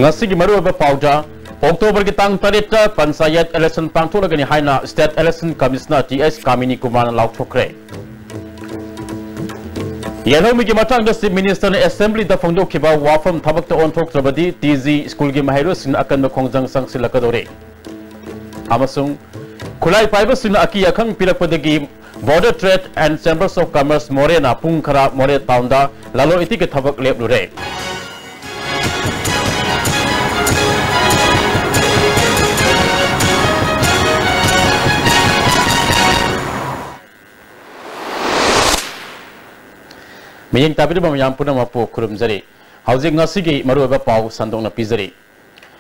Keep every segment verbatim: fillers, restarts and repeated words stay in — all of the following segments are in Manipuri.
ꯉꯁꯤꯒꯤ ꯃꯔꯨꯑꯣꯏꯕ ꯄꯥꯎꯗ, ꯑꯣꯛꯇꯣꯕꯔꯒꯤ ꯇꯥꯡ ꯇꯔꯦꯠꯇ ꯄꯟꯆꯥꯌꯠ election ꯄꯥꯡꯊꯣꯛꯂꯒꯅꯤ ꯍꯥꯏꯅ State Election Commissioner ꯇꯤ ꯑꯦꯁ ꯀꯥꯃꯤꯅꯤ ꯀꯨꯃꯥꯔꯅ ꯂꯥꯎꯊꯣꯛꯈ꯭ꯔꯦ꯫ ꯌꯦꯜꯍꯧꯃꯤꯒꯤ ꯃꯇꯥꯡꯗ Chief Ministerꯅ Assemblyꯗ ꯐꯣꯡꯗꯣꯛꯈꯤꯕ ꯋꯥꯐꯝ ꯊꯕꯛꯇ ꯑꯣꯟꯊꯣꯛꯇ꯭ꯔꯕꯗꯤ ꯇꯤ ꯖꯤ ꯁ꯭ꯀꯨꯜꯒꯤ ꯃꯍꯩꯔꯣꯏꯁꯤꯡꯅ ꯑꯀꯟꯕ ꯈꯣꯡꯖꯪ ꯆꯪꯁꯤꯜꯂꯛꯀꯗꯧꯔꯤ꯫ ꯑꯃꯁꯨꯡ ꯈꯨꯠꯂꯥꯏ ꯄꯥꯏꯕꯁꯤꯡꯅ ꯑꯀꯤ ꯑꯈꯪ ꯄꯤꯔꯛꯄꯗꯒꯤ Border Trade and Chambers of Commerce ꯃꯣꯔꯦꯅ ꯄꯨꯡ ꯈꯔ ꯃꯣꯔꯦ ꯇꯥꯎꯟꯗ ꯂꯂꯣꯟ ꯏꯇꯤꯛꯀꯤ ꯊꯕꯛ ꯂꯦꯞꯂꯨꯔꯦ꯫ ꯃꯤꯠꯌꯦꯡ ꯇꯥꯕꯤꯔꯤꯕ ꯃꯌꯥꯝ ꯄꯨꯝꯅꯃꯛꯄꯨ ꯈꯨꯔꯨꯝꯖꯔꯤ꯫ ꯍꯧꯖꯤꯛ ꯉꯁꯤꯒꯤ ꯃꯔꯨꯑꯣꯏꯕ ꯄꯥꯎ ꯁꯟꯗꯣꯛꯅ ꯄꯤꯖꯔꯤ꯫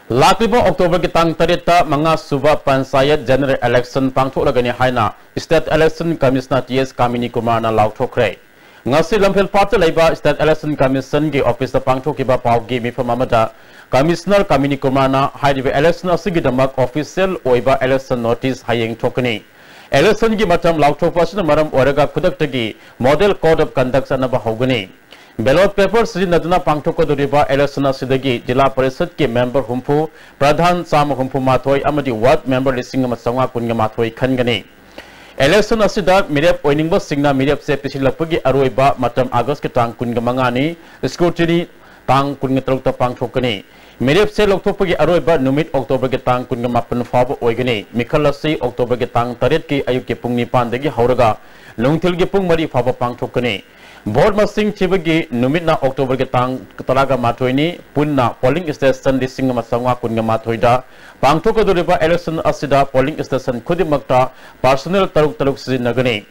ꯂꯥꯛꯂꯤꯕ ꯑꯣꯛꯇꯣꯕꯔꯒꯤ ꯇꯥꯡ ꯇꯔꯦꯠꯇ ꯃꯉꯥ ꯁꯨꯕ ꯄꯟꯆꯥꯌꯠ General Election ꯄꯥꯡꯊꯣꯛꯂꯒꯅꯤ ꯍꯥꯏꯅ State Election Commissioner ꯇꯤ ꯑꯦꯁ ꯀꯥꯃꯤꯅꯤ ꯀꯨꯃꯥꯔꯅ ꯂꯥꯎꯊꯣꯛꯈ꯭ꯔꯦ꯫ ꯉꯁꯤ ꯂꯝꯐꯦꯜꯄꯥꯠꯇ ꯂꯩꯕ State Election Commissionꯒꯤ officeꯇ ꯄꯥꯡꯊꯣꯛꯈꯤꯕ ꯄꯥꯎꯒꯤ ꯃꯤꯐꯝ ꯑꯃꯗ Commissioner ꯀꯥꯃꯤꯅꯤ ꯀꯨꯃꯥꯔꯅ ꯍꯥꯏꯔꯤꯕ election ꯑꯁꯤꯒꯤꯗꯃꯛ official ꯑꯣꯏꯕ election notice ꯍꯌꯦꯡ ꯊꯣꯛꯀꯅꯤ꯫ Electionꯒꯤ ꯃꯇꯝ ꯂꯥꯎꯊꯣꯛꯄ ꯑꯁꯤꯅ ꯃꯔꯝ ꯑꯣꯏꯔꯒ ꯈꯨꯗꯛꯇꯒꯤ Model Code of Conduct ꯆꯠꯅꯕ ꯍꯧꯒꯅꯤ꯫ Ballot paper ꯁꯤꯖꯤꯟꯅꯗꯨꯅ ꯄꯥꯡꯊꯣꯛꯀꯗꯧꯔꯤꯕ election ꯑꯁꯤꯗꯒꯤ ꯖꯤꯂꯥ ꯄꯔꯤꯁꯗꯀꯤ member ꯍꯨꯝꯐꯨ, ꯄ꯭ꯔꯙꯥꯟ ꯆꯥꯝꯃ ꯍꯨꯝꯐꯨ ꯃꯥꯊꯣꯏ ꯑꯃꯗꯤ ward member ꯂꯤꯁꯤꯡ ꯑꯃ ꯆꯥꯝꯃꯉꯥ ꯀꯨꯟꯒ ꯃꯥꯊꯣꯏ ꯈꯟꯒꯅꯤ꯫ Election ꯑꯁꯤꯗ ꯃꯤꯔꯦꯞ ꯑꯣꯏꯅꯤꯡꯕꯁꯤꯡꯅ ꯃꯤꯔꯦꯞꯆꯦ ꯄꯤꯁꯤꯜꯂꯛꯄꯒꯤ ꯑꯔꯣꯏꯕ ꯃꯇꯝ Augustꯀꯤ ꯇꯥꯡ ꯀꯨꯟꯒ ꯃꯉꯥꯅꯤ, scrutiny ꯇꯥꯡ ꯀꯨꯟꯒ ꯇꯔꯨꯛꯇ ꯄꯥꯡꯊꯣꯛꯀꯅꯤ꯫ ꯃꯤꯔꯦꯞꯆꯦ ꯂꯧꯊꯣꯛꯄꯒꯤ ꯑꯔꯣꯏꯕ ꯅꯨꯃꯤꯠ Octoberꯒꯤ ꯇꯥꯡ ꯀꯨꯟꯒ ꯃꯥꯄꯟ ꯐꯥꯎꯕ ꯑꯣꯏꯒꯅꯤ꯫ ꯃꯤꯈꯜ ꯑꯁꯤ Octoberꯒꯤ ꯇꯥꯡ ꯇꯔꯦꯠꯀꯤ ꯑꯌꯨꯛꯀꯤ ꯄꯨꯡ ꯅꯤꯄꯥꯟꯗꯒꯤ ꯍꯧꯔꯒ ꯅꯨꯡꯊꯤꯜꯒꯤ ꯄꯨꯡ ꯃꯔꯤ ꯐꯥꯎꯕ ꯄꯥꯡꯊꯣꯛꯀꯅꯤ꯫ Vote ꯃꯁꯤꯡ ꯊꯤꯕꯒꯤ ꯅꯨꯃꯤꯠꯅ Octoberꯒꯤ ꯇꯥꯡ ꯇꯔꯥꯃꯥꯊꯣꯏꯅꯤ꯫ ꯄꯨꯟꯅ polling station ꯂꯤꯁꯤꯡ ꯑꯃ ꯆꯥꯝꯃꯉꯥ ꯀꯨꯟꯃꯥꯊꯣꯏꯗ ꯄꯥꯡꯊꯣꯛꯀꯗꯧꯔꯤꯕ election ꯑꯁꯤꯗ polling station ꯈꯨꯗꯤꯡꯃꯛꯇ personnel ꯇꯔꯨꯛ ꯇꯔꯨꯛ ꯁꯤꯖꯤꯟꯅꯒꯅꯤ꯫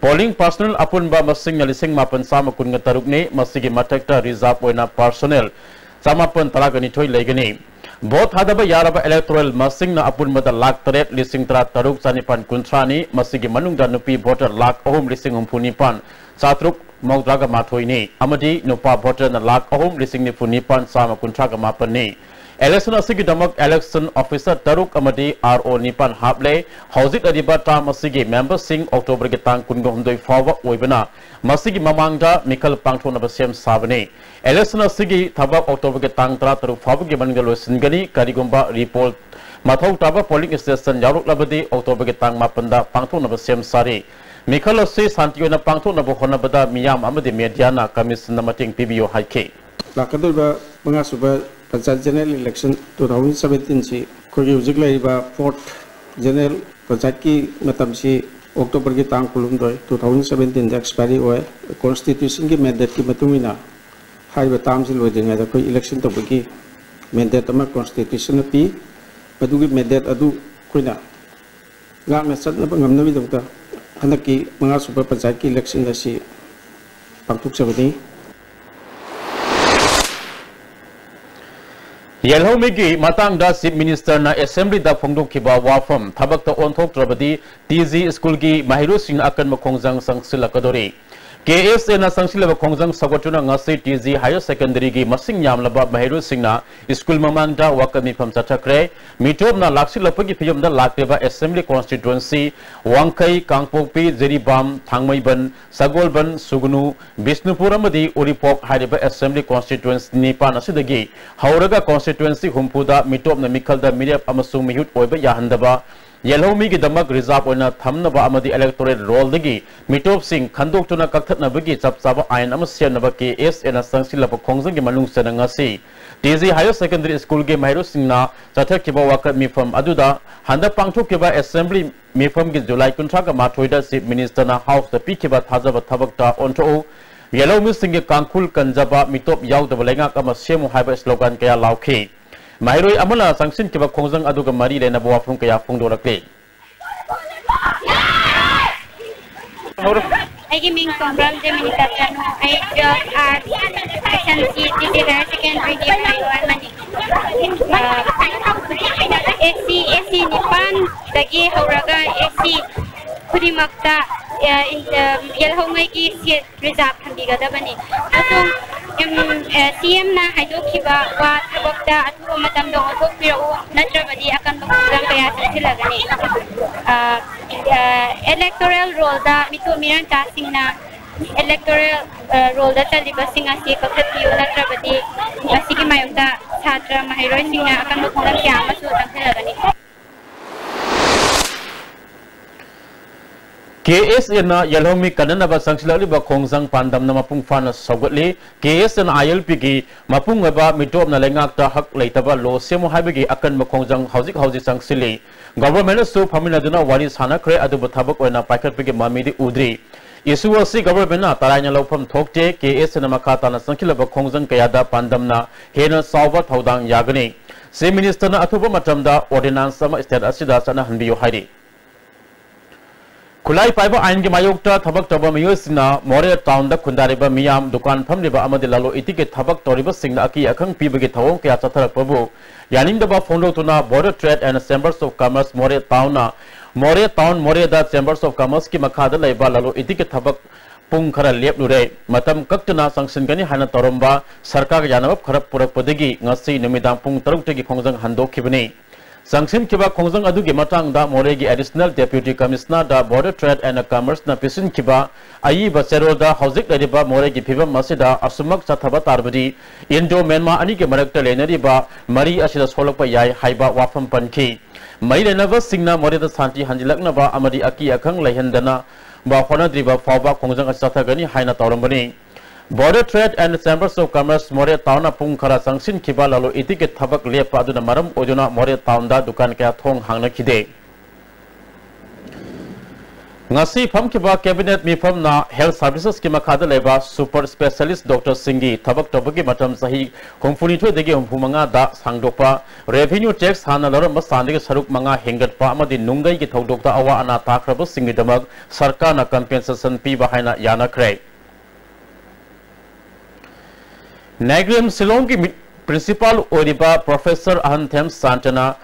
Polling personnel ꯑꯄꯨꯟꯕ ꯃꯁꯤꯡꯅ ꯂꯤꯁꯤꯡ ꯃꯥꯄꯟ ꯆꯥꯝꯃ ꯀꯨꯟꯒ ꯇꯔꯨꯛꯅꯤ꯫ ꯃꯁꯤꯒꯤ ꯃꯊꯛꯇ reserve ꯑꯣꯏꯅ personnel ꯆꯃꯥꯄꯟ ꯇꯔꯥꯅꯤꯊꯣꯏ ꯂꯩꯒꯅꯤ꯫ Vote ꯊꯥꯗꯕ ꯌꯥꯔꯕ electoral ꯃꯁꯤꯡꯅ ꯑꯄꯨꯟꯕꯗ ꯂꯥꯈ ꯇꯔꯦꯠ ꯂꯤꯁꯤꯡ ꯇꯔꯥ ꯇꯔꯨꯛ ꯆꯥꯅꯤꯄꯥꯟ ꯀꯨꯟꯊ꯭ꯔꯥꯅꯤ꯫ ꯃꯁꯤꯒꯤ ꯃꯅꯨꯡꯗ ꯅꯨꯄꯤ voter ꯂꯥꯈ ꯑꯍꯨꯝ ꯂꯤꯁꯤꯡ ꯍꯨꯝꯐꯨ ꯅꯤꯄꯥꯟ ꯆꯥꯇ꯭ꯔꯨꯛ ꯃꯧꯗ꯭ꯔꯥꯒ ꯃꯥꯊꯣꯏꯅꯤ ꯑꯃꯗꯤ ꯅꯨꯄꯥ ꯚꯣꯇꯔꯅ ꯂꯥꯈ ꯑꯍꯨꯝ ꯂꯤꯁꯤꯡ ꯅꯤꯐꯨ ꯅꯤꯄꯥꯟ ꯆꯥꯝꯃ ꯀꯨꯟꯊ꯭ꯔꯥꯒ ꯃꯥꯄꯟꯅꯤ꯫ ꯏꯂꯦꯛꯁꯟ ꯑꯁꯤꯒꯤꯗꯃꯛ ꯏꯂꯦꯛꯁꯟ ꯑꯣꯐꯤꯁꯥꯔ ꯇꯔꯨꯛ ꯑꯃꯗꯤ ꯑꯥꯔ ꯑꯣ ꯅꯤꯄꯥꯟ ꯍꯥꯞꯂꯦ꯫ ꯍꯧꯖꯤꯛ ꯂꯩꯔꯤꯕ ꯇꯥꯔꯝ ꯑꯁꯤꯒꯤ ꯃꯦꯝꯕꯔꯁꯤꯡ ꯑꯣꯛꯇꯣꯕꯔꯒꯤ ꯇꯥꯡ ꯀꯨꯟꯍꯨꯝꯗꯣꯏ ꯐꯥꯎꯕ ꯑꯣꯏꯕꯅ, ꯃꯁꯤꯒꯤ ꯃꯃꯥꯡꯗ ꯃꯤꯈꯜ ꯄꯥꯡꯊꯣꯛꯅꯕ ꯁꯦꯝ ꯁꯥꯕꯅꯤ꯫ ꯏꯂꯦꯛꯁꯟ ꯑꯁꯤꯒꯤ ꯊꯕꯛ ꯑꯣꯛꯇꯣꯕꯔꯒꯤ ꯇꯥꯡ ꯇꯔꯥꯇꯔꯨꯛ ꯐꯥꯎꯕꯒꯤ ꯃꯅꯨꯡꯗ ꯂꯣꯏꯁꯤꯟꯒꯅꯤ꯫ ꯀꯔꯤꯒꯨꯝꯕ ꯔꯤꯄꯣꯔꯠ ꯃꯊꯧ ꯇꯥꯕ ꯄꯣꯂꯤꯡ ꯁ꯭ꯇꯦꯁꯟ ꯌꯥꯎꯔꯛꯂꯕꯗꯤ ꯑꯣꯛꯇꯣꯕꯔꯒꯤ ꯇꯥꯡ ꯃꯥꯄꯟꯗ ꯄꯥꯡꯊꯣꯛꯅꯕ ꯁꯦꯝ ꯁꯥꯔꯤ꯫ ꯃꯤꯈꯜ ꯑꯁꯤ ꯁꯥꯟꯇꯤ ꯑꯣꯏꯅ ꯄꯥꯡꯊꯣꯛꯅꯕ ꯍꯣꯠꯅꯕꯗ ꯃꯤꯌꯥꯝ ꯑꯃꯗꯤ ꯃꯦꯗꯤꯌꯥꯅ ꯀꯃꯤꯁꯟꯗ ꯃꯇꯦꯡ ꯄꯤꯕꯤꯌꯨ ꯍꯥꯏꯈꯤ꯫ ꯂꯥꯛꯀꯗꯧꯔꯤꯕ ꯃꯉꯥꯁꯨꯕ panchayat general election two thousand seventeen ꯁꯤ ꯑꯩꯈꯣꯏꯒꯤ ꯍꯧꯖꯤꯛ ꯂꯩꯔꯤꯕ fourth ꯖꯦꯅꯔꯦꯜ ꯄꯟꯆꯥꯌꯠꯀꯤ ꯃꯇꯝꯁꯤ ꯑꯣꯛꯇꯣꯕꯔꯒꯤ ꯇꯥꯡ ꯀꯨꯟꯍꯨꯝꯗꯣꯏ, two thousand seventeen ꯗ ꯑꯦꯛꯁꯄꯥꯏꯔꯤ ꯑꯣꯏ꯫ ꯀꯣꯟꯁꯇꯤꯇ꯭ꯌꯨꯁꯟꯒꯤ ꯃꯦꯟꯗꯦꯠꯀꯤ ꯃꯇꯨꯡ ꯏꯟꯅ ꯍꯥꯏꯔꯤꯕ ꯇꯥꯔꯝꯁꯤ ꯂꯣꯏꯗ꯭ꯔꯤꯉꯩꯗ ꯑꯩꯈꯣꯏ ꯏꯂꯦꯛꯁꯟ ꯇꯧꯕꯒꯤ ꯃꯦꯟꯗꯦꯠ ꯑꯃ ꯀꯣꯟꯁꯇꯤꯇ꯭ꯌꯨꯁꯟꯅ ꯄꯤ꯫ ꯃꯗꯨꯒꯤ ꯃꯦꯟꯗꯦꯠ ꯑꯗꯨ ꯑꯩꯈꯣꯏꯅ ꯉꯥꯛꯅ ꯆꯠꯅꯕ ꯉꯝꯅꯕꯒꯤꯗꯃꯛꯇ ꯍꯟꯗꯛꯀꯤ ꯃꯉꯥꯁꯨꯕ ꯄꯟꯆꯥꯌꯠꯀꯤ ꯏꯂꯦꯛꯁꯟ ꯑꯁꯤ ꯄꯥꯡꯊꯣꯛꯆꯕꯅꯤ꯫ ꯌꯦꯜꯍꯧꯃꯤꯒꯤ ꯃꯇꯥꯡꯗ ꯆꯤꯐ ꯃꯤꯅꯤꯁꯇꯔꯅ ꯑꯦꯁꯦꯝꯕ꯭ꯂꯤꯗ ꯐꯣꯡꯗꯣꯛꯈꯤꯕ ꯋꯥꯐꯝ ꯊꯕꯛꯇ ꯑꯣꯟꯊꯣꯛꯇ꯭ꯔꯕꯗꯤ ꯇꯤ ꯖꯤ ꯁ꯭ꯀꯨꯜꯒꯤ ꯃꯍꯩꯔꯣꯏꯁꯤꯡꯅ ꯑꯀꯟꯕ ꯈꯣꯡꯖꯪ ꯆꯪꯁꯤꯜꯂꯛꯀꯗꯧꯔꯤ꯫ ꯀꯦ ꯑꯦꯁ ꯑꯦꯅ ꯆꯪꯁꯤꯜꯂꯕ ꯈꯣꯡꯖꯪ ꯁꯧꯒꯠꯇꯨꯅ ꯉꯁꯤ ꯇꯤ ꯖꯤ ꯍꯥꯌꯔ ꯁꯦꯀꯦꯟꯗꯔꯤꯒꯤ ꯃꯁꯤꯡ ꯌꯥꯝꯂꯕ ꯃꯍꯩꯔꯣꯏꯁꯤꯡꯅ ꯁ꯭ꯀꯨꯜ ꯃꯃꯥꯡꯗ ꯋꯥꯀꯠ ꯃꯤꯐꯝ ꯆꯠꯊꯈ꯭ꯔꯦ꯫ ꯃꯤꯇꯣꯞꯅ ꯂꯥꯛꯁꯤꯜꯂꯛꯄꯒꯤ ꯐꯤꯕꯝꯗ ꯂꯥꯛꯂꯤꯕ ꯑꯦꯁꯦꯝꯕ꯭ꯂꯤ ꯀꯣꯟꯁꯇꯤꯇ꯭ꯋꯦꯟꯁꯤ ꯋꯥꯡꯈꯩ, ꯀꯥꯡꯄꯣꯛꯄꯤ, ꯖꯤꯔꯤꯕꯥꯝ, ꯊꯥꯡꯃꯩꯕꯟ, ꯁꯒꯣꯜꯕꯟ, ꯁꯨꯒꯅꯨ, ꯕꯤꯁꯅꯨꯄꯨꯔ ꯑꯃꯗꯤ ꯎꯔꯤꯄꯣꯛ ꯍꯥꯏꯔꯤꯕ ꯑꯦꯁꯦꯝꯕ꯭ꯂꯤ ꯀꯣꯟꯁꯇꯤꯇ꯭ꯋꯦꯟꯁꯤ ꯅꯤꯄꯥꯟ ꯑꯁꯤꯗꯒꯤ ꯍꯧꯔꯒ ꯀꯣꯟꯁꯇꯤꯇ꯭ꯋꯦꯟꯁꯤ ꯍꯨꯝꯐꯨꯗ ꯃꯤꯇꯣꯞꯅ ꯃꯤꯈꯜꯗ ꯃꯤꯔꯦꯞ ꯑꯃꯁꯨꯡ ꯃꯤꯍꯨꯠ ꯑꯣꯏꯕ ꯌꯥꯍꯟꯗꯕ, ꯌꯦꯜꯍꯧꯃꯤꯒꯤꯗꯃꯛ ꯔꯤꯖꯥꯔꯚ ꯑꯣꯏꯅ ꯊꯝꯅꯕ ꯑꯃꯗꯤ ꯏꯂꯦꯛꯇꯣꯔꯦꯠ ꯔꯣꯜꯗꯒꯤ ꯃꯤꯇꯣꯞꯁꯤꯡ ꯈꯟꯗꯣꯛꯇꯨꯅ ꯀꯛꯊꯠꯅꯕꯒꯤ ꯆꯞ ꯆꯥꯕ ꯑꯥꯏꯟ ꯑꯃ ꯁꯦꯝꯅꯕ ꯀꯦ ꯑꯦꯁ ꯑꯦꯅ ꯆꯪꯁꯤꯜꯂꯕ ꯈꯣꯡꯖꯪꯒꯤ ꯃꯅꯨꯡ ꯆꯟꯅ ꯉꯁꯤ ꯇꯤ ꯖꯤ ꯍꯥꯌꯔ ꯁꯦꯀꯦꯟꯗꯔꯤ ꯁ꯭ꯀꯨꯜꯒꯤ ꯃꯍꯩꯔꯣꯏꯁꯤꯡꯅ ꯆꯠꯊꯈꯤꯕ ꯋꯥꯀꯠ ꯃꯤꯐꯝ ꯑꯗꯨꯗ ꯍꯟꯗꯛ ꯄꯥꯡꯊꯣꯛꯈꯤꯕ ꯑꯦꯁꯦꯝꯕ꯭ꯂꯤ ꯃꯤꯐꯝꯒꯤ ꯖꯨꯂꯥꯏ ꯀꯨꯟꯊ꯭ꯔꯥꯒ ꯃꯥꯊꯣꯏꯗ ꯆꯤꯐ ꯃꯤꯅꯤꯁꯇꯔꯅ ꯍꯥꯎꯁꯇ ꯄꯤꯈꯤꯕ ꯊꯥꯖꯕ ꯊꯕꯛꯇ ꯑꯣꯟꯊꯣꯛꯎ, ꯌꯦꯜꯍꯧꯃꯤꯁꯤꯡꯒꯤ ꯀꯥꯡꯈꯨꯜ ꯀꯟꯖꯕ, ꯃꯤꯇꯣꯞ ꯌꯥꯎꯗꯕ ꯂꯩꯉꯥꯛ ꯑꯃ ꯁꯦꯝꯃꯨ ꯍꯥꯏꯕ ꯁ꯭ꯂꯣꯒꯥꯟ ꯀꯌꯥ ꯂꯥꯎꯈꯤ꯫ ꯃꯍꯩꯔꯣꯏ ꯑꯃꯅ ꯆꯪꯁꯤꯟꯈꯤꯕ ꯈꯣꯡꯖꯪ ꯑꯗꯨꯒ ꯃꯔꯤ ꯂꯩꯅꯕ ꯋꯥꯐꯝ ꯀꯌꯥ ꯐꯣꯡꯗꯣꯔꯛꯂꯤ꯫ ꯑꯩꯒꯤ ꯃꯤꯡ ꯁꯣꯝꯕ꯭ꯔꯝ ꯖꯦꯃꯤꯅꯤꯀꯥ ꯆꯅꯨ꯫ ꯑꯩ twelve R section C T C Higher Secondary ꯒꯤ ꯃꯍꯩꯔꯣꯏ ꯑꯃꯅꯤ꯫ ꯑ, S C, S C ꯅꯤꯄꯥꯟꯗꯒꯤ ꯍꯧꯔꯒ S C ꯈꯨꯗꯤꯡꯃꯛꯇ ꯑ, ꯏꯟ-, ꯑ, ꯌꯦꯜꯍꯧꯉꯩꯒꯤ ꯁꯤꯠ ꯔꯤꯖꯥꯔꯚ ꯊꯝꯕꯤꯒꯗꯕꯅꯤ꯫ ꯑꯃꯁꯨꯡ, ꯎꯝ, ꯑ, ꯁꯤ ꯑꯦꯝꯅ ꯍꯥꯏꯗꯣꯛꯈꯤꯕ ꯋꯥ ꯊꯕꯛꯇ ꯑꯊꯨꯕ ꯃꯇꯝꯗ ꯑꯣꯟꯊꯣꯛꯄꯤꯔꯛꯎ, ꯅꯠꯇ꯭ꯔꯕꯗꯤ ꯑꯀꯟꯕ ꯈꯣꯡꯖꯪ ꯀꯌꯥ ꯆꯪꯁꯤꯜꯂꯒꯅꯤ꯫ ꯑ, ꯑ, ꯏꯂꯦꯛꯇꯣꯔꯦꯜ ꯔꯣꯜꯗ ꯃꯤꯇꯣꯞ ꯃꯤꯔꯟꯆꯥꯁꯤꯡꯅ ꯏꯂꯦꯛꯇꯣꯔꯦꯜ, ꯑ, ꯔꯣꯜꯗ ꯆꯜꯂꯤꯕꯁꯤꯡ ꯑꯁꯤ ꯀꯛꯊꯠꯄꯤꯌꯨ, ꯅꯠꯇ꯭ꯔꯕꯗꯤ ꯃꯁꯤꯒꯤ ꯃꯥꯌꯣꯛꯇ ꯁꯥꯇ꯭ꯔ ꯃꯍꯩꯔꯣꯏꯁꯤꯡꯅ ꯑꯀꯟꯕ ꯈꯣꯡꯖꯪ ꯀꯌꯥ ꯑꯃꯁꯨ ꯆꯪꯁꯤꯜꯂꯒꯅꯤ꯫ ꯀꯦ ꯑꯦꯁ ꯑꯦꯅ ꯌꯦꯜꯍꯧꯃꯤ ꯀꯟꯅꯅꯕ ꯆꯪꯁꯤꯜꯂꯛꯂꯤꯕ ꯈꯣꯡꯖꯪ ꯄꯥꯟꯗꯝꯅ ꯃꯄꯨꯡ ꯐꯥꯅ ꯁꯧꯒꯠꯂꯤ꯫ ꯀꯦ ꯑꯦꯁ ꯑꯦꯟ ꯑꯥꯏ ꯑꯦꯜ ꯄꯤꯒꯤ ꯃꯄꯨꯡ ꯑꯣꯏꯕ ꯃꯤꯇꯣꯞꯅ ꯂꯩꯉꯥꯛꯇ ꯍꯛ ꯂꯩꯇꯕ ꯂꯣ ꯁꯦꯝꯃꯨ ꯍꯥꯏꯕꯒꯤ ꯑꯀꯟꯕ ꯈꯣꯡꯖꯪ ꯍꯧꯖꯤꯛ ꯍꯧꯖꯤꯛ ꯆꯪꯁꯤꯜꯂꯤ꯫ ꯒꯚꯔꯟꯃꯦꯟꯠꯅꯁꯨ ꯐꯝꯃꯤꯟꯅꯗꯨꯅ ꯋꯥꯔꯤ ꯁꯥꯟꯅꯈ꯭ꯔꯦ, ꯑꯗꯨꯕꯨ ꯊꯕꯛ ꯑꯣꯏꯅ ꯄꯥꯏꯈꯠꯄꯒꯤ ꯃꯃꯤꯗꯤ ꯎꯗ꯭ꯔꯤ꯫ ꯏꯁꯨ ꯑꯁꯤ ꯒꯚꯔꯟꯃꯦꯟꯠꯅ ꯇꯔꯥꯏꯅ ꯂꯧꯐꯝ ꯊꯣꯛꯇꯦ꯫ ꯀꯦ ꯑꯦꯁ ꯑꯦꯅ ꯃꯈꯥ ꯇꯥꯅ ꯆꯪꯁꯤꯜꯂꯕ ꯈꯣꯡꯖꯪ ꯀꯌꯥꯗ ꯄꯥꯟꯗꯝꯅ ꯍꯦꯟꯅ ꯆꯥꯎꯕ ꯊꯧꯗꯥꯡ ꯌꯥꯒꯅꯤ꯫ ꯆꯤꯐ ꯃꯤꯅꯤꯁꯇꯔꯅ ꯑꯊꯨꯕ ꯃꯇꯝꯗ ꯑꯣꯔꯗꯤꯅꯥꯟꯁ ꯑꯃ ꯁ꯭ꯇꯦꯠ ꯑꯁꯤꯗ ꯆꯠꯅꯍꯟꯕꯤꯌꯨ ꯍꯥꯏꯔꯤ꯫ ꯈꯨꯠꯂꯥꯏ ꯄꯥꯏꯕ ꯑꯥꯏꯟꯒꯤ ꯃꯥꯌꯣꯛꯇ ꯊꯕꯛ ꯇꯧꯕ ꯃꯤꯑꯣꯏꯁꯤꯡꯅ ꯃꯣꯔꯦ ꯇꯥꯎꯟꯗ ꯈꯨꯟꯗꯥꯔꯤꯕ ꯃꯤꯌꯥꯝ, ꯗꯨꯀꯥꯟ ꯐꯝꯂꯤꯕ ꯑꯃꯗꯤ ꯂꯂꯣꯟ ꯏꯇꯤꯛꯀꯤ ꯊꯕꯛ ꯇꯧꯔꯤꯕꯁꯤꯡꯅ ꯑꯀꯤ ꯑꯈꯪ ꯄꯤꯕꯒꯤ ꯊꯧꯑꯣꯡ ꯀꯌꯥ ꯆꯠꯊꯔꯛꯄꯕꯨ ꯌꯥꯅꯤꯡꯗꯕ ꯐꯣꯡꯗꯣꯛꯇꯨꯅ Border Trade and Chambers of Commerce ꯃꯣꯔꯦ ꯇꯥꯎꯟꯅ ꯃꯣꯔꯦ ꯇꯥꯎꯟ ꯃꯣꯔꯦꯗ Chambers of Commerceꯀꯤ ꯃꯈꯥꯗ ꯂꯩꯕ ꯂꯂꯣꯟ ꯏꯇꯤꯛꯀꯤ ꯊꯕꯛ ꯄꯨꯡ ꯈꯔ ꯂꯦꯞꯂꯨꯔꯦ꯫ ꯃꯇꯝ ꯀꯛꯇꯅ ꯆꯪꯁꯤꯟꯒꯅꯤ ꯍꯥꯏꯅ ꯇꯧꯔꯝꯕ ꯁꯔꯀꯥꯔꯒ ꯌꯥꯅꯕ ꯈꯔ ꯄꯨꯔꯛꯄꯗꯒꯤ ꯉꯁꯤ ꯅꯨꯃꯤꯗꯥꯡ ꯄꯨꯡ ꯇꯔꯨꯛꯇꯒꯤ ꯈꯣꯡꯖꯪ ꯍꯟꯗꯣꯛꯈꯤꯕꯅꯤ꯫ ꯆꯪꯁꯤꯟꯈꯤꯕ ꯈꯣꯡꯖꯪ ꯑꯗꯨꯒꯤ ꯃꯇꯥꯡꯗ ꯃꯣꯔꯦꯒꯤ Additional Deputy Commissionerꯗ Border Trade and Commerceꯅ ꯄꯤꯁꯤꯟꯈꯤꯕ ꯑꯏꯕ ꯆꯦꯔꯣꯜꯗ ꯍꯧꯖꯤꯛ ꯂꯩꯔꯤꯕ ꯃꯣꯔꯦꯒꯤ ꯐꯤꯕꯝ ꯑꯁꯤꯗ ꯑꯁꯨꯃꯛ ꯆꯠꯊꯕ ꯇꯥꯔꯕꯗꯤ ꯏꯟꯗꯣ ꯃ꯭ꯌꯥꯟꯃꯥꯔ ꯑꯅꯤꯒꯤ ꯃꯔꯛꯇ ꯂꯩꯅꯔꯤꯕ ꯃꯔꯤ ꯑꯁꯤꯗ ꯁꯣꯛꯂꯛꯄ ꯌꯥꯏ ꯍꯥꯏꯕ ꯋꯥꯐꯝ ꯄꯟꯈꯤ꯫ ꯃꯔꯤ ꯂꯩꯅꯕꯁꯤꯡꯅ ꯃꯣꯔꯦꯗ ꯁꯥꯟꯇꯤ ꯍꯟꯖꯤꯜꯂꯛꯅꯕ ꯑꯃꯗꯤ ꯑꯀꯤ ꯑꯈꯪ ꯂꯩꯍꯟꯗꯅꯕ ꯍꯣꯠꯅꯗ꯭ꯔꯤꯕ ꯐꯥꯎꯕ ꯈꯣꯡꯖꯪ ꯑꯁꯤ ꯆꯠꯊꯒꯅꯤ ꯍꯥꯏꯅ ꯇꯧꯔꯝꯕꯅꯤ꯫ Border Trade and Chambers of Commerce ꯃꯣꯔꯦ ꯇꯥꯎꯟꯅ ꯄꯨꯡ ꯈꯔ ꯆꯪꯁꯤꯟꯈꯤꯕ ꯂꯂꯣꯟ ꯏꯇꯤꯛꯀꯤ ꯊꯕꯛ ꯂꯦꯞꯄ ꯑꯗꯨꯅ ꯃꯔꯝ ꯑꯣꯏꯗꯨꯅ ꯃꯣꯔꯦ ꯇꯥꯎꯟꯗ ꯗꯨꯀꯥꯟ ꯀꯌꯥ ꯊꯣꯡ ꯍꯥꯡꯅꯈꯤꯗꯦ꯫ ꯉꯁꯤ ꯐꯝꯈꯤꯕ ꯀꯦꯕꯤꯅꯦꯠ ꯃꯤꯐꯝꯅ ꯍꯦꯜꯊ ꯁꯔꯚꯤꯁꯦꯁꯀꯤ ꯃꯈꯥꯗ ꯂꯩꯕ ꯁꯨꯄꯔ ꯁ꯭ꯄꯦꯁꯤꯌꯦꯂꯤꯁ ꯗꯣꯛꯇꯔꯁꯤꯡꯒꯤ ꯊꯕꯛ ꯇꯧꯕꯒꯤ ꯃꯇꯝ ꯆꯍꯤ ꯍꯨꯝꯐꯨꯅꯤꯊꯣꯏꯗꯒꯤ ꯍꯨꯝꯐꯨꯃꯉꯥꯗ ꯁꯥꯡꯗꯣꯛꯄ, ꯔꯦꯚꯤꯅ꯭ꯌꯨ ꯇꯦꯛꯁ ꯍꯥꯟꯅ ꯂꯧꯔꯝꯕ ꯆꯥꯡꯗꯒꯤ ꯁꯔꯨꯛ ꯃꯉꯥ ꯍꯦꯟꯒꯠꯄ ꯑꯃꯗꯤ ꯅꯨꯡꯒꯩꯒꯤ ꯊꯧꯗꯣꯛꯇ ꯑꯋꯥ ꯑꯅꯥ ꯇꯥꯈ꯭ꯔꯕꯁꯤꯡꯒꯤꯗꯃꯛ ꯁꯔꯀꯥꯔꯅ ꯀꯝꯄꯦꯟꯁꯦꯁꯟ ꯄꯤꯕ ꯍꯥꯏꯅ ꯌꯥꯅꯈ꯭ꯔꯦ꯫ ꯅꯥꯏꯒ꯭ꯔꯦꯝ ꯁꯤꯂꯣꯡꯒꯤ ꯃꯤ-, ꯄ꯭ꯔꯤꯟꯁꯤꯄꯥꯜ ꯑꯣꯏꯔꯤꯕ ꯄ꯭ꯔꯣꯐꯦꯁꯔ ꯑꯍꯟꯊꯦꯝ ꯁꯥꯟꯇꯅ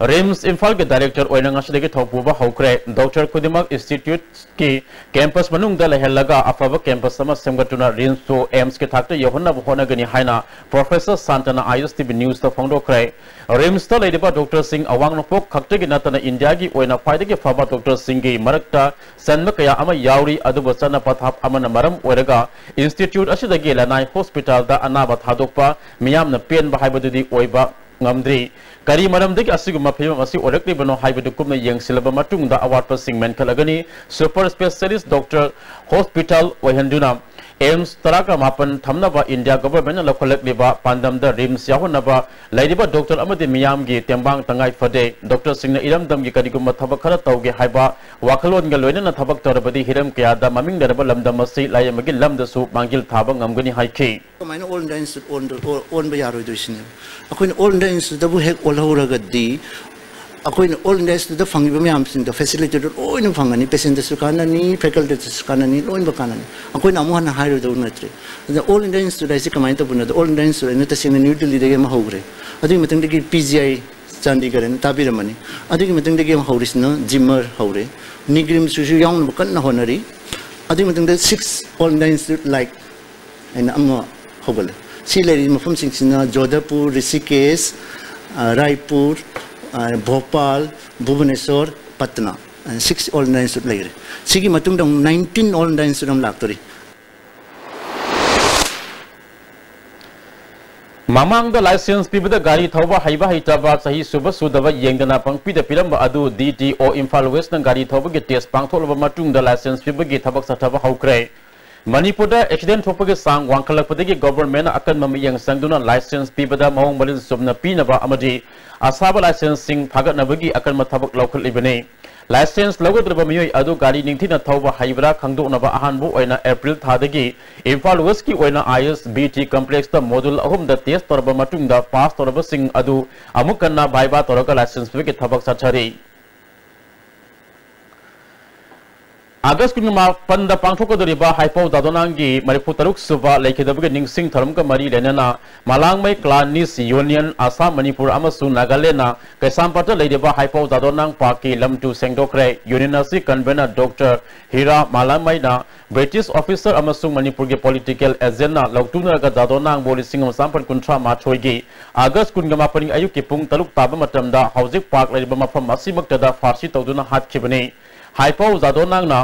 ꯔꯤꯝꯁ ꯏꯝꯐꯥꯜꯒꯤ ꯗꯥꯏꯔꯦꯛꯇꯔ ꯑꯣꯏꯅ ꯉꯁꯤꯗꯒꯤ ꯊꯧ ꯄꯨꯕ ꯍꯧꯈ꯭ꯔꯦ꯫ ꯗꯣꯛꯇꯔ ꯈꯨꯗꯤꯡꯃꯛ ꯏꯟꯁꯇꯤꯇ꯭ꯌꯨꯠꯀꯤ ꯀꯦꯝꯄꯁ ꯃꯅꯨꯡꯗ ꯂꯩꯍꯜꯂꯒ ꯑꯐꯕ ꯀꯦꯝꯄꯁ ꯑꯃ ꯁꯦꯝꯒꯠꯇꯨꯅ ꯔꯤꯝꯁꯄꯨ ꯑꯦꯝꯁꯀꯤ ꯊꯥꯛꯇ ꯌꯧꯍꯟꯅꯕ ꯍꯣꯠꯅꯒꯅꯤ ꯍꯥꯏꯅ ꯄ꯭ꯔꯣꯐꯦꯁꯔ ꯁꯥꯟꯇꯅ ꯑꯥꯏ ꯑꯦꯁ ꯇꯤ ꯚꯤ ꯅ꯭ꯌꯨꯁꯇ ꯐꯣꯡꯗꯣꯛꯈ꯭ꯔꯦ꯫ ꯔꯤꯝꯁꯇ ꯂꯩꯔꯤꯕ ꯗꯣꯛꯇꯔꯁꯤꯡ ꯑꯋꯥꯡ ꯅꯣꯡꯄꯣꯛ ꯈꯛꯇꯒꯤ ꯅꯠꯇꯅ ꯏꯟꯗꯤꯌꯥꯒꯤ ꯑꯣꯏꯅ ꯈ꯭ꯋꯥꯏꯗꯒꯤ ꯐꯕ ꯗꯣꯛꯇꯔꯁꯤꯡꯒꯤ ꯃꯔꯛꯇ ꯆꯟꯕ ꯀꯌꯥ ꯑꯃ ꯌꯥꯎꯔꯤ꯫ ꯑꯗꯨꯕꯨ ꯆꯠꯅ ꯄꯊꯥꯞ ꯑꯃꯅ ꯃꯔꯝ ꯑꯣꯏꯔꯒ ꯏꯟꯁꯇꯤꯇ꯭ꯌꯨꯠ ꯑꯁꯤꯗꯒꯤ ꯂꯅꯥꯏ ꯍꯣꯁꯄꯤꯇꯥꯜꯗ ꯑꯅꯥꯕ ꯊꯥꯗꯣꯛꯄ ꯃꯤꯌꯥꯝꯅ ꯄꯦꯟꯕ ꯍꯥꯏꯕꯗꯨꯗꯤ ꯑꯣꯏꯕ ꯉꯝꯗ꯭ꯔꯤ꯫ ꯀꯔꯤ ꯃꯔꯝꯗꯒꯤ ꯑꯁꯤꯒꯨꯝꯕ ꯐꯤꯕꯝ ꯑꯁꯤ ꯑꯣꯏꯔꯛꯂꯤꯕꯅꯣ ꯍꯥꯏꯕꯗꯨ ꯀꯨꯞꯅ ꯌꯦꯡꯁꯤꯜꯂꯕ ꯃꯇꯨꯡꯗ ꯑꯋꯥꯠꯄꯁꯤꯡ ꯃꯦꯟꯈꯠꯂꯒꯅꯤ꯫ ꯁꯨꯄꯔ ꯁ꯭ꯄꯦꯁꯤꯌꯦꯂꯤꯁ꯭ꯠ ꯗꯣꯛꯇꯔ ꯍꯣꯁꯄꯤꯇꯥꯜ ꯑꯣꯏꯍꯟꯗꯨꯅ ꯑꯦꯝꯁ ꯇꯔꯥꯒ ꯃꯥꯄꯟ ꯊꯝꯅꯕ ꯏꯟꯗꯤꯌꯥ ꯒꯚꯔꯟꯃꯦꯟꯠꯅ ꯂꯧꯈꯠꯂꯛꯂꯤꯕ ꯄꯥꯟꯗꯝꯗ ꯔꯤꯝꯁ ꯌꯥꯎꯍꯟꯅꯕ ꯂꯩꯔꯤꯕ ꯗꯣꯛꯇꯔ ꯑꯃꯗꯤ ꯃꯤꯌꯥꯝꯒꯤ ꯇꯦꯡꯕꯥꯡ ꯇꯉꯥꯏ ꯐꯗꯦ꯫ ꯗꯣꯛꯇꯔꯁꯤꯡꯅ ꯏꯔꯝꯗꯝꯒꯤ ꯀꯔꯤꯒꯨꯝꯕ ꯊꯕꯛ ꯈꯔ ꯇꯧꯒꯦ ꯍꯥꯏꯕ ꯋꯥꯈꯜꯂꯣꯟꯒ ꯂꯣꯏꯅꯅ ꯊꯕꯛ ꯇꯧꯔꯕꯗꯤ ꯍꯤꯔꯝ ꯀꯌꯥꯗ ꯃꯃꯤꯡ ꯂꯩꯔꯕ ꯂꯝꯗꯝ ꯑꯁꯤ ꯂꯥꯏꯌꯦꯡꯕꯒꯤ ꯂꯝꯗꯁꯨ ꯃꯥꯡꯖꯤꯜ ꯊꯥꯕ ꯉꯝꯒꯅꯤ ꯍꯥꯏꯈꯤ꯫ ꯀꯃꯥꯏꯅ ꯑꯣꯜ ꯏꯟꯗꯤꯌꯥ ꯏꯟꯁꯇꯤꯇ꯭ꯌꯨꯠ ꯑꯣꯟꯗ-, ꯑꯣ-, ꯑꯣꯟꯕ ꯌꯥꯔꯣꯏꯗꯣꯏꯁꯤꯅꯦꯕ? ꯑꯩꯈꯣꯏꯅ ꯑꯣꯜ ꯏꯟꯗꯤꯌꯥ ꯏꯟꯁꯇꯤꯇ꯭ꯌꯨꯠꯇꯕꯨ ꯍꯦꯛ ꯑꯣꯜꯍꯧꯔꯒꯗꯤ, ꯑꯩꯈꯣꯏꯅ ꯑꯣꯜ ꯏꯟꯗꯤꯌꯥ ꯏꯟꯁꯇꯤꯇ꯭ꯌꯨꯠꯇ ꯐꯪꯉꯤꯕ ꯃꯌꯥꯝꯁꯤꯡꯗꯣ ꯐꯦꯁꯤꯂꯤꯇꯤꯗꯣ ꯂꯣꯏꯅ ꯐꯪꯒꯅꯤ, ꯄꯦꯁꯦꯟꯗꯁꯨ ꯀꯥꯟꯅꯅꯤ, ꯐꯦꯀꯜꯇꯤꯗꯁꯨ ꯀꯥꯟꯅꯅꯤ, ꯂꯣꯏꯅꯃꯛ ꯀꯥꯟꯅꯅꯤ꯫ ꯑꯩꯈꯣꯏꯅ ꯑꯃꯨꯛ ꯍꯟꯅ ꯍꯥꯏꯔꯨꯗꯧ ꯅꯠꯇ꯭ꯔꯦ꯫ ꯑꯗꯨꯅ ꯑꯣꯜ ꯏꯟꯗꯤꯌꯥ ꯏꯟꯁꯇꯤꯇ꯭ꯌꯨꯠ ꯍꯥꯏꯁꯦ ꯀꯃꯥꯏꯅ ꯇꯧꯕꯅꯣꯗ, ꯑꯣꯜ ꯏꯟꯗꯤꯌꯥ ꯏꯟꯁꯇꯤꯇ꯭ꯌꯨꯠ ꯍꯥꯏꯅ ꯇꯁꯦꯡꯅ ꯅ꯭ꯌꯨ ꯗꯤꯜꯂꯤꯗꯒꯤ ꯑꯃ ꯍꯧꯈ꯭ꯔꯦ꯫ ꯑꯗꯨꯒꯤ ꯃꯇꯨꯡꯗꯒꯤ ꯄꯤ ꯖꯤ ꯑꯥꯏ ꯆꯥꯟꯗꯤꯒꯔ ꯍꯥꯏꯅ ꯇꯥꯕꯤꯔꯝꯃꯅꯤ꯫ ꯑꯗꯨꯒꯤ ꯃꯇꯨꯡꯗꯒꯤ ꯑꯃ ꯍꯧꯔꯤꯁꯤꯅ ꯖꯤꯃꯔ ꯍꯧꯔꯦ꯫ ꯅꯤꯒ꯭ꯔꯤꯝꯁꯤꯁꯨ ꯌꯥꯎꯅꯕ ꯀꯟꯅ ꯍꯣꯠꯅꯔꯤ꯫ ꯑꯗꯨꯒꯤ ꯃꯇꯨꯡꯗ six all India institute like ꯍꯥꯏꯅ ꯑꯃ ꯍꯧꯒꯠꯂꯦ꯫ ꯁꯤ ꯂꯩꯔꯤꯕ ꯃꯐꯝꯁꯤꯡꯁꯤꯅ ꯖꯣꯙꯄꯨꯔ, ꯔꯤꯁꯤꯀꯦꯁ, ꯑ, ꯔꯥꯏꯄꯨꯔ, ꯑ, ꯚꯣꯄꯥꯜ, ꯚꯨꯕꯅꯦꯁꯣꯔ, ꯄꯠꯅꯥ꯫ ꯑ, ꯁꯤꯛꯁ ꯑꯣꯜ ꯏꯟꯗꯤꯌꯥ ꯏꯟꯁꯇꯤꯇ꯭ꯌꯨꯠ ꯂꯩꯈ꯭ꯔꯦ꯫ ꯁꯤꯒꯤ ꯃꯇꯨꯡꯗ ꯑꯃꯨꯛ ꯅꯥꯏꯟꯇꯤꯟ ꯑꯣꯜ ꯏꯟꯗꯤꯌꯥ ꯏꯟꯁꯇꯤꯇ꯭ꯌꯨꯠ ꯑꯃ ꯂꯥꯛꯇꯣꯔꯤ꯫ ꯃꯃꯥꯡꯗ ꯂꯥꯏꯁꯦꯟꯁ ꯄꯤꯕꯗ ꯒꯥꯔꯤ ꯊꯧꯕ ꯍꯩꯕ ꯍꯩꯇꯕ, ꯆꯍꯤ ꯁꯨꯕ ꯁꯨꯗꯕ ꯌꯦꯡꯗꯅ ꯄꯪꯄꯤꯗ ꯄꯤꯔꯝꯕ ꯑꯗꯨ ꯗꯤ ꯇꯤ ꯑꯣ ꯏꯝꯐꯥꯜ ꯋꯦꯁꯅ ꯒꯥꯔꯤ ꯊꯧꯕꯒꯤ ꯇꯦꯁ ꯄꯥꯡꯊꯣꯛꯂꯕ ꯃꯇꯨꯡꯗ ꯂꯥꯏꯁꯦꯟꯁ ꯄꯤꯕꯒꯤ ꯊꯕꯛ ꯆꯠꯊꯕ ꯍꯧꯈ꯭ꯔꯦ꯫ ꯃꯅꯤꯄꯨꯔꯗ ꯑꯦꯛꯁꯤꯗꯦꯟ ꯊꯣꯛꯄꯒꯤ ꯆꯥꯡ ꯋꯥꯡꯈꯠꯂꯛꯄꯗꯒꯤ ꯒꯚꯔꯟꯃꯦꯟꯠꯅ ꯑꯀꯟꯕ ꯃꯤꯠꯌꯦꯡ ꯆꯪꯗꯨꯅ ꯂꯥꯏꯁꯦꯟꯁ ꯄꯤꯕꯗ ꯃꯑꯣꯡ ꯃꯔꯤꯜ ꯆꯨꯝꯅ ꯄꯤꯅꯕ ꯑꯃꯗꯤ ꯑꯁꯥꯕ ꯂꯥꯏꯁꯦꯟꯁꯁꯤꯡ ꯐꯥꯒꯠꯅꯕꯒꯤ ꯑꯀꯟꯕ ꯊꯕꯛ ꯂꯧꯈꯠꯂꯤꯕꯅꯤ꯫ ꯂꯥꯏꯁꯦꯟꯁ ꯂꯧꯒꯗꯧꯔꯤꯕ ꯃꯤꯑꯣꯏ ꯑꯗꯨ ꯒꯥꯔꯤ ꯅꯤꯡꯊꯤꯅ ꯊꯧꯕ ꯍꯩꯕ꯭ꯔꯥ ꯈꯪꯗꯣꯛꯅꯕ ꯑꯍꯥꯟꯕ ꯑꯣꯏꯅ ꯑꯦꯄ꯭ꯔꯤꯜ ꯊꯥꯗꯒꯤ ꯏꯝꯐꯥꯜ ꯋꯦꯁꯀꯤ ꯑꯣꯏꯅ ꯑꯥꯏ ꯑꯦꯁ ꯕꯤ ꯇꯤ ꯀꯝꯄ꯭ꯂꯦꯛꯁꯇ ꯃꯣꯗꯨꯜ ꯑꯍꯨꯝꯗ ꯇꯦꯁ ꯇꯧꯔꯕ ꯃꯇꯨꯡꯗ ꯄꯥꯁ ꯇꯧꯔꯕꯁꯤꯡ ꯑꯗꯨ ꯑꯃꯨꯛ ꯍꯟꯅ ꯚꯥꯏꯕꯥ ꯇꯧꯔꯒ ꯂꯥꯏꯁꯦꯟꯁ ꯄꯤꯕꯒꯤ ꯊꯕꯛ ꯆꯠꯊꯔꯤ꯫ ꯑꯥꯒꯁ ꯀꯨꯟꯃꯥꯄꯟꯗ ꯄꯥꯡꯊꯣꯛꯀꯗꯧꯔꯤꯕ ꯍꯥꯏꯄꯧ ꯖꯥꯗꯣꯅꯥꯡꯒꯤ ꯃꯔꯤꯐꯨ ꯇꯔꯨꯛ ꯁꯨꯕ ꯂꯩꯈꯤꯗꯕꯒꯤ ꯅꯤꯡꯁꯤꯡ ꯊꯧꯔꯝꯒ ꯃꯔꯤ ꯂꯩꯅꯅ ꯃꯂꯥꯡꯃꯩ ꯀ꯭ꯂꯥꯟ ꯅꯤꯁ ꯌꯨꯅꯤꯌꯟ ꯑꯁꯥꯝ, ꯃꯅꯤꯄꯨꯔ ꯑꯃꯁꯨꯡ ꯅꯥꯒꯥꯂꯦꯟꯗꯅ ꯀꯩꯁꯥꯝꯄꯥꯠꯇ ꯂꯩꯔꯤꯕ ꯍꯥꯏꯄꯧ ꯖꯥꯗꯣꯅꯥꯡ ꯄꯥꯔꯛꯀꯤ ꯂꯝ ꯇꯨ ꯁꯦꯡꯗꯣꯛꯈ꯭ꯔꯦ꯫ ꯌꯨꯅꯤꯌꯟ ꯑꯁꯤ ꯀꯟꯚꯦꯅꯔ ꯗꯣꯛꯇꯔ ꯍꯤꯔꯥ ꯃꯂꯥꯡꯃꯩꯅ ꯕ꯭ꯔꯤꯇꯤꯁ ꯑꯣꯐꯤꯁꯔ ꯑꯃꯁꯨꯡ ꯃꯅꯤꯄꯨꯔꯒꯤ ꯄꯣꯂꯤꯇꯤꯀꯦꯜ ꯑꯦꯖꯦꯟꯠꯅ ꯂꯧꯇꯨꯅꯔꯒ ꯖꯥꯗꯣꯅꯥꯡꯕꯨ ꯂꯤꯁꯤꯡ ꯑꯃ ꯆꯥꯃꯥꯄꯟ ꯀꯨꯟꯊ꯭ꯔꯥ ꯃꯥꯊꯣꯏꯒꯤ ꯑꯥꯒꯁ ꯀꯨꯟꯒ ꯃꯥꯄꯟꯒꯤ ꯑꯌꯨꯛꯀꯤ ꯄꯨꯡ ꯇꯔꯨꯛ ꯇꯥꯕ ꯃꯇꯝꯗ ꯍꯧꯖꯤꯛ ꯄꯥꯔꯛ ꯂꯩꯔꯤꯕ ꯃꯐꯝ ꯑꯁꯤꯃꯛꯇꯗ ꯐꯥꯁꯤ ꯇꯧꯗꯨꯅ ꯍꯥꯠꯈꯤꯕꯅꯤ꯫ ꯍꯥꯏꯄꯧ ꯖꯥꯗꯣꯅꯥꯡꯅ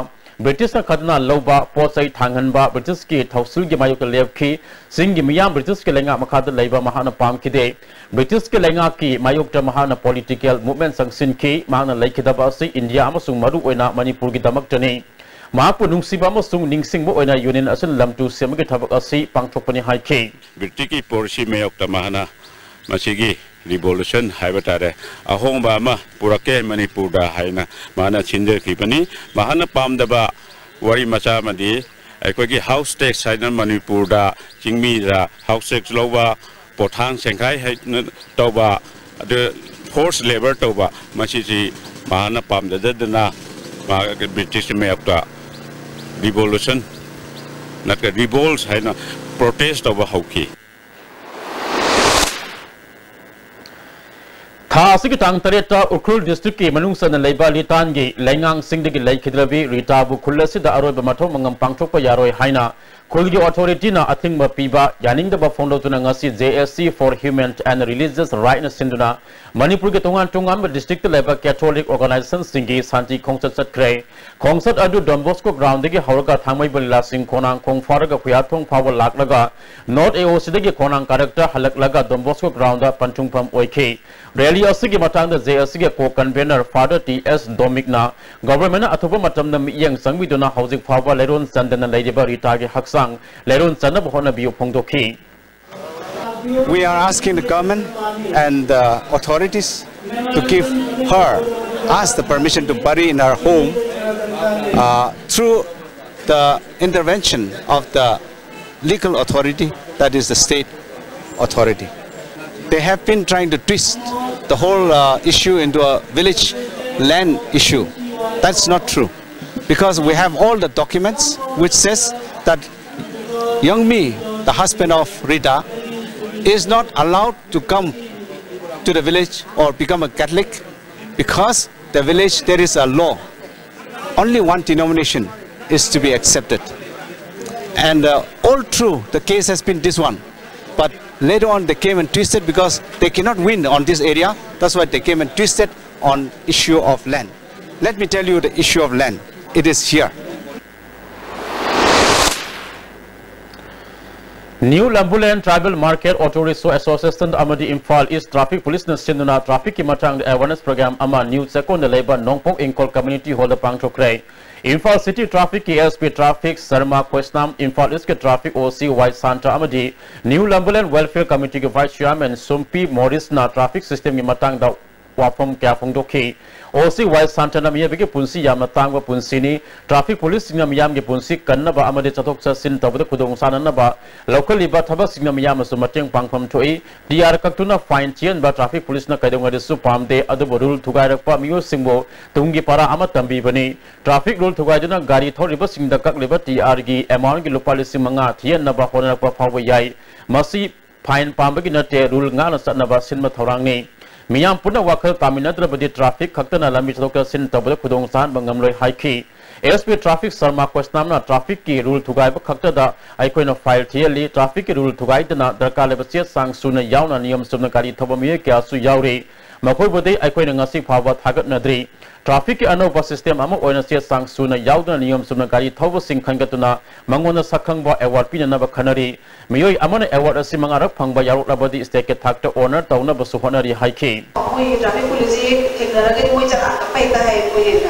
ꯕ꯭ꯔꯤꯇꯤꯁꯅ ꯈꯗꯅ ꯂꯧꯕ ꯄꯣꯠ ꯆꯩ ꯊꯥꯡꯍꯟꯕ, ꯕ꯭ꯔꯤꯇꯤꯁꯀꯤ ꯊꯧꯁꯤꯜꯒꯤ ꯃꯥꯌꯣꯛꯇ ꯂꯦꯞꯈꯤ꯫ ꯆꯤꯡꯒꯤ ꯃꯤꯌꯥꯝ ꯕ꯭ꯔꯤꯇꯤꯁꯀꯤ ꯂꯩꯉꯥꯛ ꯃꯈꯥꯗ ꯂꯩꯕ ꯃꯍꯥꯛꯅ ꯄꯥꯝꯈꯤꯗꯦ꯫ ꯕ꯭ꯔꯤꯇꯤꯁꯀꯤ ꯂꯩꯉꯥꯛꯀꯤ ꯃꯥꯌꯣꯛꯇ ꯃꯍꯥꯛꯅ ꯄꯣꯂꯤꯇꯤꯀꯦꯜ ꯃꯨꯚꯃꯦꯟꯠ ꯆꯪꯁꯤꯟꯈꯤ꯫ ꯃꯍꯥꯛꯅ ꯂꯩꯈꯤꯗꯕ ꯑꯁꯤ ꯏꯟꯗꯤꯌꯥ ꯑꯃꯁꯨꯡ ꯃꯔꯨꯑꯣꯏꯅ ꯃꯅꯤꯄꯨꯔꯒꯤꯗꯃꯛꯇꯅꯤ꯫ ꯃꯍꯥꯛꯄꯨ ꯅꯨꯡꯁꯤꯕ ꯑꯃꯁꯨꯡ ꯅꯤꯡꯁꯤꯡꯕ ꯑꯣꯏꯅ ꯌꯨꯅꯤꯌꯟ ꯑꯁꯤꯅ ꯂꯝ ꯇꯨ ꯁꯦꯝꯕꯒꯤ ꯊꯕꯛ ꯑꯁꯤ ꯄꯥꯡꯊꯣꯛꯄꯅꯤ ꯍꯥꯏꯈꯤ꯫ ꯕ꯭ꯔꯤꯇꯤꯁꯀꯤ ꯄꯣꯂꯤꯁꯤ ꯃꯥꯌꯣꯛꯇ ꯃꯍꯥꯛꯅ ꯃꯁꯤꯒꯤ ꯔꯤꯚꯣꯂꯨꯁꯟ ꯍꯥꯏꯕ ꯇꯥꯔꯦ, ꯑꯍꯣꯡꯕ ꯑꯃ ꯄꯨꯔꯛꯀꯦ ꯃꯅꯤꯄꯨꯔꯗ ꯍꯥꯏꯅ ꯃꯥꯅ ꯁꯤꯟꯖꯈꯤꯕꯅꯤ꯫ ꯃꯍꯥꯛꯅ ꯄꯥꯝꯗꯕ ꯋꯥꯔꯤ ꯃꯆꯥ ꯑꯃꯗꯤ, ꯑꯩꯈꯣꯏꯒꯤ ꯍꯥꯎꯁ ꯇꯦꯛꯁ ꯍꯥꯏꯅ ꯃꯅꯤꯄꯨꯔꯗ ꯆꯤꯡꯃꯤꯗ ꯍꯥꯎꯁ ꯇꯦꯛꯁ ꯂꯧꯕ, ꯄꯣꯠꯊꯥꯡ ꯁꯦꯡꯈꯥꯏ ꯍꯥꯏꯅ ꯇꯧꯕ, ꯑꯗꯨ ꯐꯣꯔꯁ ꯂꯦꯕꯔ ꯇꯧꯕ, ꯃꯁꯤꯁꯤ ꯃꯍꯥꯛꯅ ꯄꯥꯝꯖꯗꯗꯅ ꯃꯍꯥꯛ ꯕ꯭ꯔꯤꯇꯤꯁ ꯃꯥꯌꯣꯛꯇ ꯔꯤꯚꯣꯂꯨꯁꯟ ꯅꯠꯇ꯭ꯔꯒ ꯔꯤꯚꯣꯜꯠ ꯍꯥꯏꯅ ꯄ꯭ꯔꯣꯇꯦꯁ ꯇꯧꯕ ꯍꯧꯈꯤ꯫ ꯊꯥ ꯑꯁꯤꯒꯤ ꯇꯥꯡ ꯇꯔꯦꯠꯇ ꯎꯈ꯭ꯔꯨꯜ ꯗꯤꯁꯇ꯭ꯔꯤꯛꯀꯤ ꯃꯅꯨꯡ ꯆꯟꯅ ꯂꯩꯕ ꯂꯤꯇꯥꯟꯒꯤ ꯂꯩꯉꯥꯡꯁꯤꯡꯗꯒꯤ ꯂꯩꯈꯤꯗ꯭ꯔꯕꯤ ꯔꯤꯇꯥꯕꯨ ꯈꯨꯜ ꯑꯁꯤꯗ ꯑꯔꯣꯏꯕ ꯃꯊꯧ ꯃꯉꯝ ꯄꯥꯡꯊꯣꯛꯄ ꯌꯥꯔꯣꯏ ꯍꯥꯏꯅ ꯈꯨꯜꯒꯤ ꯑꯣꯊꯣꯔꯤꯇꯤꯅ ꯑꯊꯤꯡꯕ ꯄꯤꯕ ꯌꯥꯅꯤꯡꯗꯕ ꯐꯣꯡꯗꯣꯛꯇꯨꯅ ꯉꯁꯤ J S C for Human and Religious Right ꯅ ꯁꯤꯟꯗꯨꯅ ꯃꯅꯤꯄꯨꯔꯒꯤ ꯇꯣꯉꯥꯟ ꯇꯣꯉꯥꯟꯕ ꯗꯤꯁꯇ꯭ꯔꯤꯛꯇ ꯂꯩꯕ ꯀꯦꯊꯣꯂꯤꯛ ꯑꯣꯔꯒꯅꯥꯏꯖꯦꯁꯟꯁꯤꯡꯒꯤ ꯁꯥꯟꯇꯤ ꯈꯣꯡꯆꯠ ꯆꯠꯈ꯭ꯔꯦ꯫ ꯈꯣꯡꯆꯠ ꯑꯗꯨ ꯗꯣꯟ ꯕꯣꯁꯀꯣ ꯒ꯭ꯔꯥꯎꯟꯗꯒꯤ ꯍꯧꯔꯒ ꯊꯥꯡꯃꯩꯕꯟ ꯂꯤꯂꯥꯁꯤꯡ ꯈꯣꯡꯅꯥꯡ ꯈꯣꯡ ꯐꯥꯔꯒ ꯈꯨꯌꯥꯊꯣꯡ ꯐꯥꯎꯕ ꯂꯥꯛꯂꯒ ꯅꯣꯔꯠ A O C ꯗꯒꯤ ꯈꯣꯡꯅꯥꯡ ꯀꯥꯔꯛꯇ ꯍꯜꯂꯛꯂꯒ ꯗꯣꯟ ꯕꯣꯁꯀꯣ ꯒ꯭ꯔꯥꯎꯟꯗ ꯄꯟꯊꯨꯡꯐꯝ ꯑꯣꯏꯈꯤ꯫ ꯔꯦꯂꯤ ꯑꯁꯤꯒꯤ ꯃꯇꯥꯡꯗ J S C ꯒꯤ ꯀꯣ ꯀꯟꯚꯦꯅꯔ ꯐꯥꯗꯔ ꯇꯤ ꯑꯦꯁ ꯗꯣꯃꯤꯛꯅ ꯒꯚꯔꯟꯃꯦꯟꯠꯅ ꯑꯊꯨꯕ ꯃꯇꯝꯗ ꯃꯤꯠꯌꯦꯡ ꯆꯪꯕꯤꯗꯨꯅ ꯍꯧꯖꯤꯛ ꯐꯥꯎꯕ ꯂꯩꯔꯣꯟ ꯆꯟꯗꯅ ꯂꯩꯔꯤꯕ ꯔꯤꯇꯥꯒꯤ ꯍꯛꯆꯥꯡ ꯂꯩꯔꯣꯟ ꯆꯟꯅꯕ ꯍꯣꯠꯅꯕꯤꯌꯨ ꯐꯣꯡꯗꯣꯛꯈꯤ꯫ We are asking the government and the authorities to give her, us the permission to bury in our home uh, through the intervention of the legal authority, that is the state authority. They have been trying to twist the whole uh, issue into a village land issue. That's not true. Because we have all the documents which says that Yongmi, the husband of Rita, is not allowed to come to the village or become a Catholic, because the village, there is a law. Only one denomination is to be accepted. And uh, all through, the case has been this one. But later on, they came and twisted because they cannot win on this area. That's why they came and twisted on issue of land. Let me tell you the issue of land. It is here. New Lambulen Tribal Market Auto Rickshaw Association ꯑꯃꯗꯤ ꯏꯝꯐꯥꯜ ꯏꯁ ꯇ꯭ꯔꯥꯐꯤꯛ ꯄꯨꯂꯤꯁꯅ ꯁꯤꯟꯗꯨꯅ ꯇ꯭ꯔꯥꯐꯤꯛꯀꯤ ꯃꯇꯥꯡꯗ ꯑꯦꯋꯥꯔꯅꯦꯁ ꯄ꯭ꯔꯣꯒ꯭ꯔꯥꯝ ꯑꯃ ꯅ꯭ꯌꯨ ꯆꯦꯛꯀꯣꯟꯗ ꯂꯩꯕ ꯅꯣꯡꯄꯣꯛ ꯏꯪꯈꯣꯜ ꯀꯝꯃ꯭ꯌꯨꯅꯤꯇꯤ ꯍꯣꯜꯗ ꯄꯥꯡꯊꯣꯛꯈ꯭ꯔꯦ꯫ ꯏꯝꯐꯥꯜ ꯁꯤꯇꯤ ꯇ꯭ꯔꯥꯐꯤꯛꯀꯤ S P traffic Sharma Khoisnam, Imphal ꯏꯁꯀꯤ traffic O C Y Shanta ꯑꯃꯗꯤ ꯅ꯭ꯌꯨ ꯂꯝꯕꯨꯂꯦꯟ ꯋꯦꯜꯐꯤꯌꯔ ꯀꯝꯃꯤꯇꯤꯒꯤ ꯚꯥꯏꯁ ꯆꯤꯌꯥꯔꯃꯦꯟ ꯁꯨꯝꯄꯤ ꯃꯣꯔꯤꯁꯅ ꯇ꯭ꯔꯥꯐꯤꯛ ꯁꯤꯁꯇꯦꯝꯒꯤ ꯃꯇꯥꯡꯗ ꯋꯥꯐꯝ ꯀꯌꯥ ꯐꯣꯡꯗꯣꯛꯈꯤ꯫ ꯑꯣ ꯁꯤ ꯋꯥꯏ ꯁꯥꯟꯇꯅ ꯃꯤꯑꯣꯏꯕꯒꯤ ꯄꯨꯟꯁꯤ ꯌꯥꯝꯅ ꯇꯥꯡꯕ ꯄꯨꯟꯁꯤꯅꯤ꯫ ꯇ꯭ꯔꯥꯐꯤꯛ ꯄꯨꯂꯤꯁꯁꯤꯡꯅ ꯃꯤꯌꯥꯝꯒꯤ ꯄꯨꯟꯁꯤ ꯀꯟꯅꯕ ꯑꯃꯗꯤ ꯆꯠꯊꯣꯛ ꯆꯠꯁꯤꯟ ꯇꯧꯕꯗ ꯈꯨꯗꯣꯡ ꯆꯥꯅꯅꯕ ꯂꯧꯈꯠꯂꯤꯕ ꯊꯕꯛꯁꯤꯡꯅ ꯃꯤꯌꯥꯝꯅꯁꯨ ꯃꯇꯦꯡ ꯄꯥꯡꯐꯝ ꯊꯣꯛꯏ꯫ ꯇꯤ ꯑꯥꯔ ꯀꯛꯇꯨꯅ ꯐꯥꯏꯟ ꯊꯤꯍꯟꯕ ꯇ꯭ꯔꯥꯐꯤꯛ ꯄꯨꯂꯤꯁꯅ ꯀꯩꯗꯧꯉꯩꯗꯁꯨ ꯄꯥꯝꯗꯦ, ꯑꯗꯨꯕꯨ ꯔꯨꯜ ꯊꯨꯒꯥꯏꯔꯛꯄ ꯃꯤꯑꯣꯏꯁꯤꯡꯕꯨ ꯇꯨꯡꯒꯤ ꯄꯔꯥ ꯑꯃ ꯇꯝꯕꯤꯕꯅꯤ꯫ ꯇ꯭ꯔꯥꯐꯤꯛ ꯔꯨꯜ ꯊꯨꯒꯥꯏꯗꯨꯅ ꯒꯥꯔꯤ ꯊꯧꯔꯤꯕꯁꯤꯡꯗ ꯀꯛꯂꯤꯕ ꯇꯤ ꯑꯥꯔꯒꯤ ꯑꯦꯃꯥꯎꯟꯒꯤ ꯂꯨꯄꯥ ꯂꯤꯁꯤꯡ ꯃꯉꯥ ꯊꯤꯍꯟꯅꯕ ꯍꯣꯠꯅꯔꯛꯄ ꯐꯥꯎꯕ ꯌꯥꯏ꯫ ꯃꯁꯤ ꯐꯥꯏꯟ ꯄꯥꯝꯕꯒꯤ ꯅꯠꯇꯦ, ꯔꯨꯜ ꯉꯥꯛꯅ ꯆꯠꯅꯕ ꯁꯤꯟꯕ ꯊꯧꯔꯥꯡꯅꯤ꯫ ꯃꯤꯌꯥꯝ ꯄꯨꯟꯅ ꯋꯥꯈꯜ ꯇꯥꯃꯤꯟꯅꯗ꯭ꯔꯕꯗꯤ ꯇ꯭ꯔꯥꯐꯤꯛ ꯈꯛꯇꯅ ꯂꯝꯕꯤ ꯆꯠꯊꯣꯛ ꯆꯠꯁꯤꯟ ꯇꯧꯕꯗ ꯈꯨꯗꯣꯡ ꯆꯥꯍꯟꯕ ꯉꯝꯂꯣꯏ ꯍꯥꯏꯈꯤ꯫ ꯑꯦꯁ ꯄꯤ ꯇ꯭ꯔꯥꯐꯤꯛ ꯁꯔꯃꯥ ꯈꯣꯏꯁꯅꯥꯝꯅ ꯇ꯭ꯔꯥꯐꯤꯛꯀꯤ ꯔꯨꯜ ꯊꯨꯒꯥꯏꯕ ꯈꯛꯇꯗ ꯑꯩꯈꯣꯏꯅ ꯐꯥꯏꯜ ꯊꯤꯍꯜꯂꯤ, ꯇ꯭ꯔꯥꯐꯤꯛꯀꯤ ꯔꯨꯜ ꯊꯨꯒꯥꯏꯗꯅ ꯗꯔꯀꯥꯔ ꯂꯩꯕ ꯆꯦ ꯆꯥꯡ ꯁꯨꯅ ꯌꯥꯎꯅ ꯅꯤꯌꯣꯝ ꯆꯨꯝꯅ ꯒꯥꯔꯤ ꯊꯧꯕ ꯃꯤꯑꯣꯏ ꯀꯌꯥꯁꯨ ꯌꯥꯎꯔꯤ꯫ ꯃꯈꯣꯏꯕꯨꯗꯤ ꯑꯩꯈꯣꯏꯅ ꯉꯁꯤ ꯐꯥꯎꯕ ꯊꯥꯒꯠꯅꯗ꯭ꯔꯤ꯫ ꯇ꯭ꯔꯥꯐꯤꯛꯀꯤ ꯑꯅꯧꯕ ꯁꯤꯁꯇꯦꯝ ꯑꯃ ꯑꯣꯏꯅ ꯆꯦ ꯆꯥꯡ ꯁꯨꯅ ꯌꯥꯎꯗꯨꯅ ꯅꯤꯌꯣꯝ ꯆꯨꯝꯅ ꯒꯥꯔꯤ ꯊꯧꯕꯁꯤꯡ ꯈꯟꯒꯠꯇꯨꯅ ꯃꯉꯣꯟꯗ ꯁꯛꯈꯪꯕ ꯑꯦꯋꯥꯔꯗ ꯄꯤꯅꯅꯕ ꯈꯟꯅꯔꯤ꯫ ꯃꯤꯑꯣꯏ ꯑꯃꯅ ꯑꯦꯋꯥꯔꯗ ꯑꯁꯤ ꯃꯉꯥꯔꯛ ꯐꯪꯕ ꯌꯥꯎꯔꯛꯂꯕꯗꯤ ꯁ꯭ꯇꯦꯠꯀꯤ ꯊꯥꯛꯇ ꯑꯣꯅꯔ ꯇꯧꯅꯕꯁꯨ ꯍꯣꯠꯅꯔꯤ ꯍꯥꯏꯈꯤ꯫ ꯃꯣꯏ ꯇ꯭ꯔꯥꯐꯤꯛ ꯄꯨꯂꯤꯁꯁꯤ ꯊꯦꯡꯅꯔꯒꯗꯤ ꯃꯣꯏ ꯆꯂꯥꯟ ꯀꯛꯄ ꯍꯦꯛꯇ ꯍꯥꯏ, ꯃꯣꯏ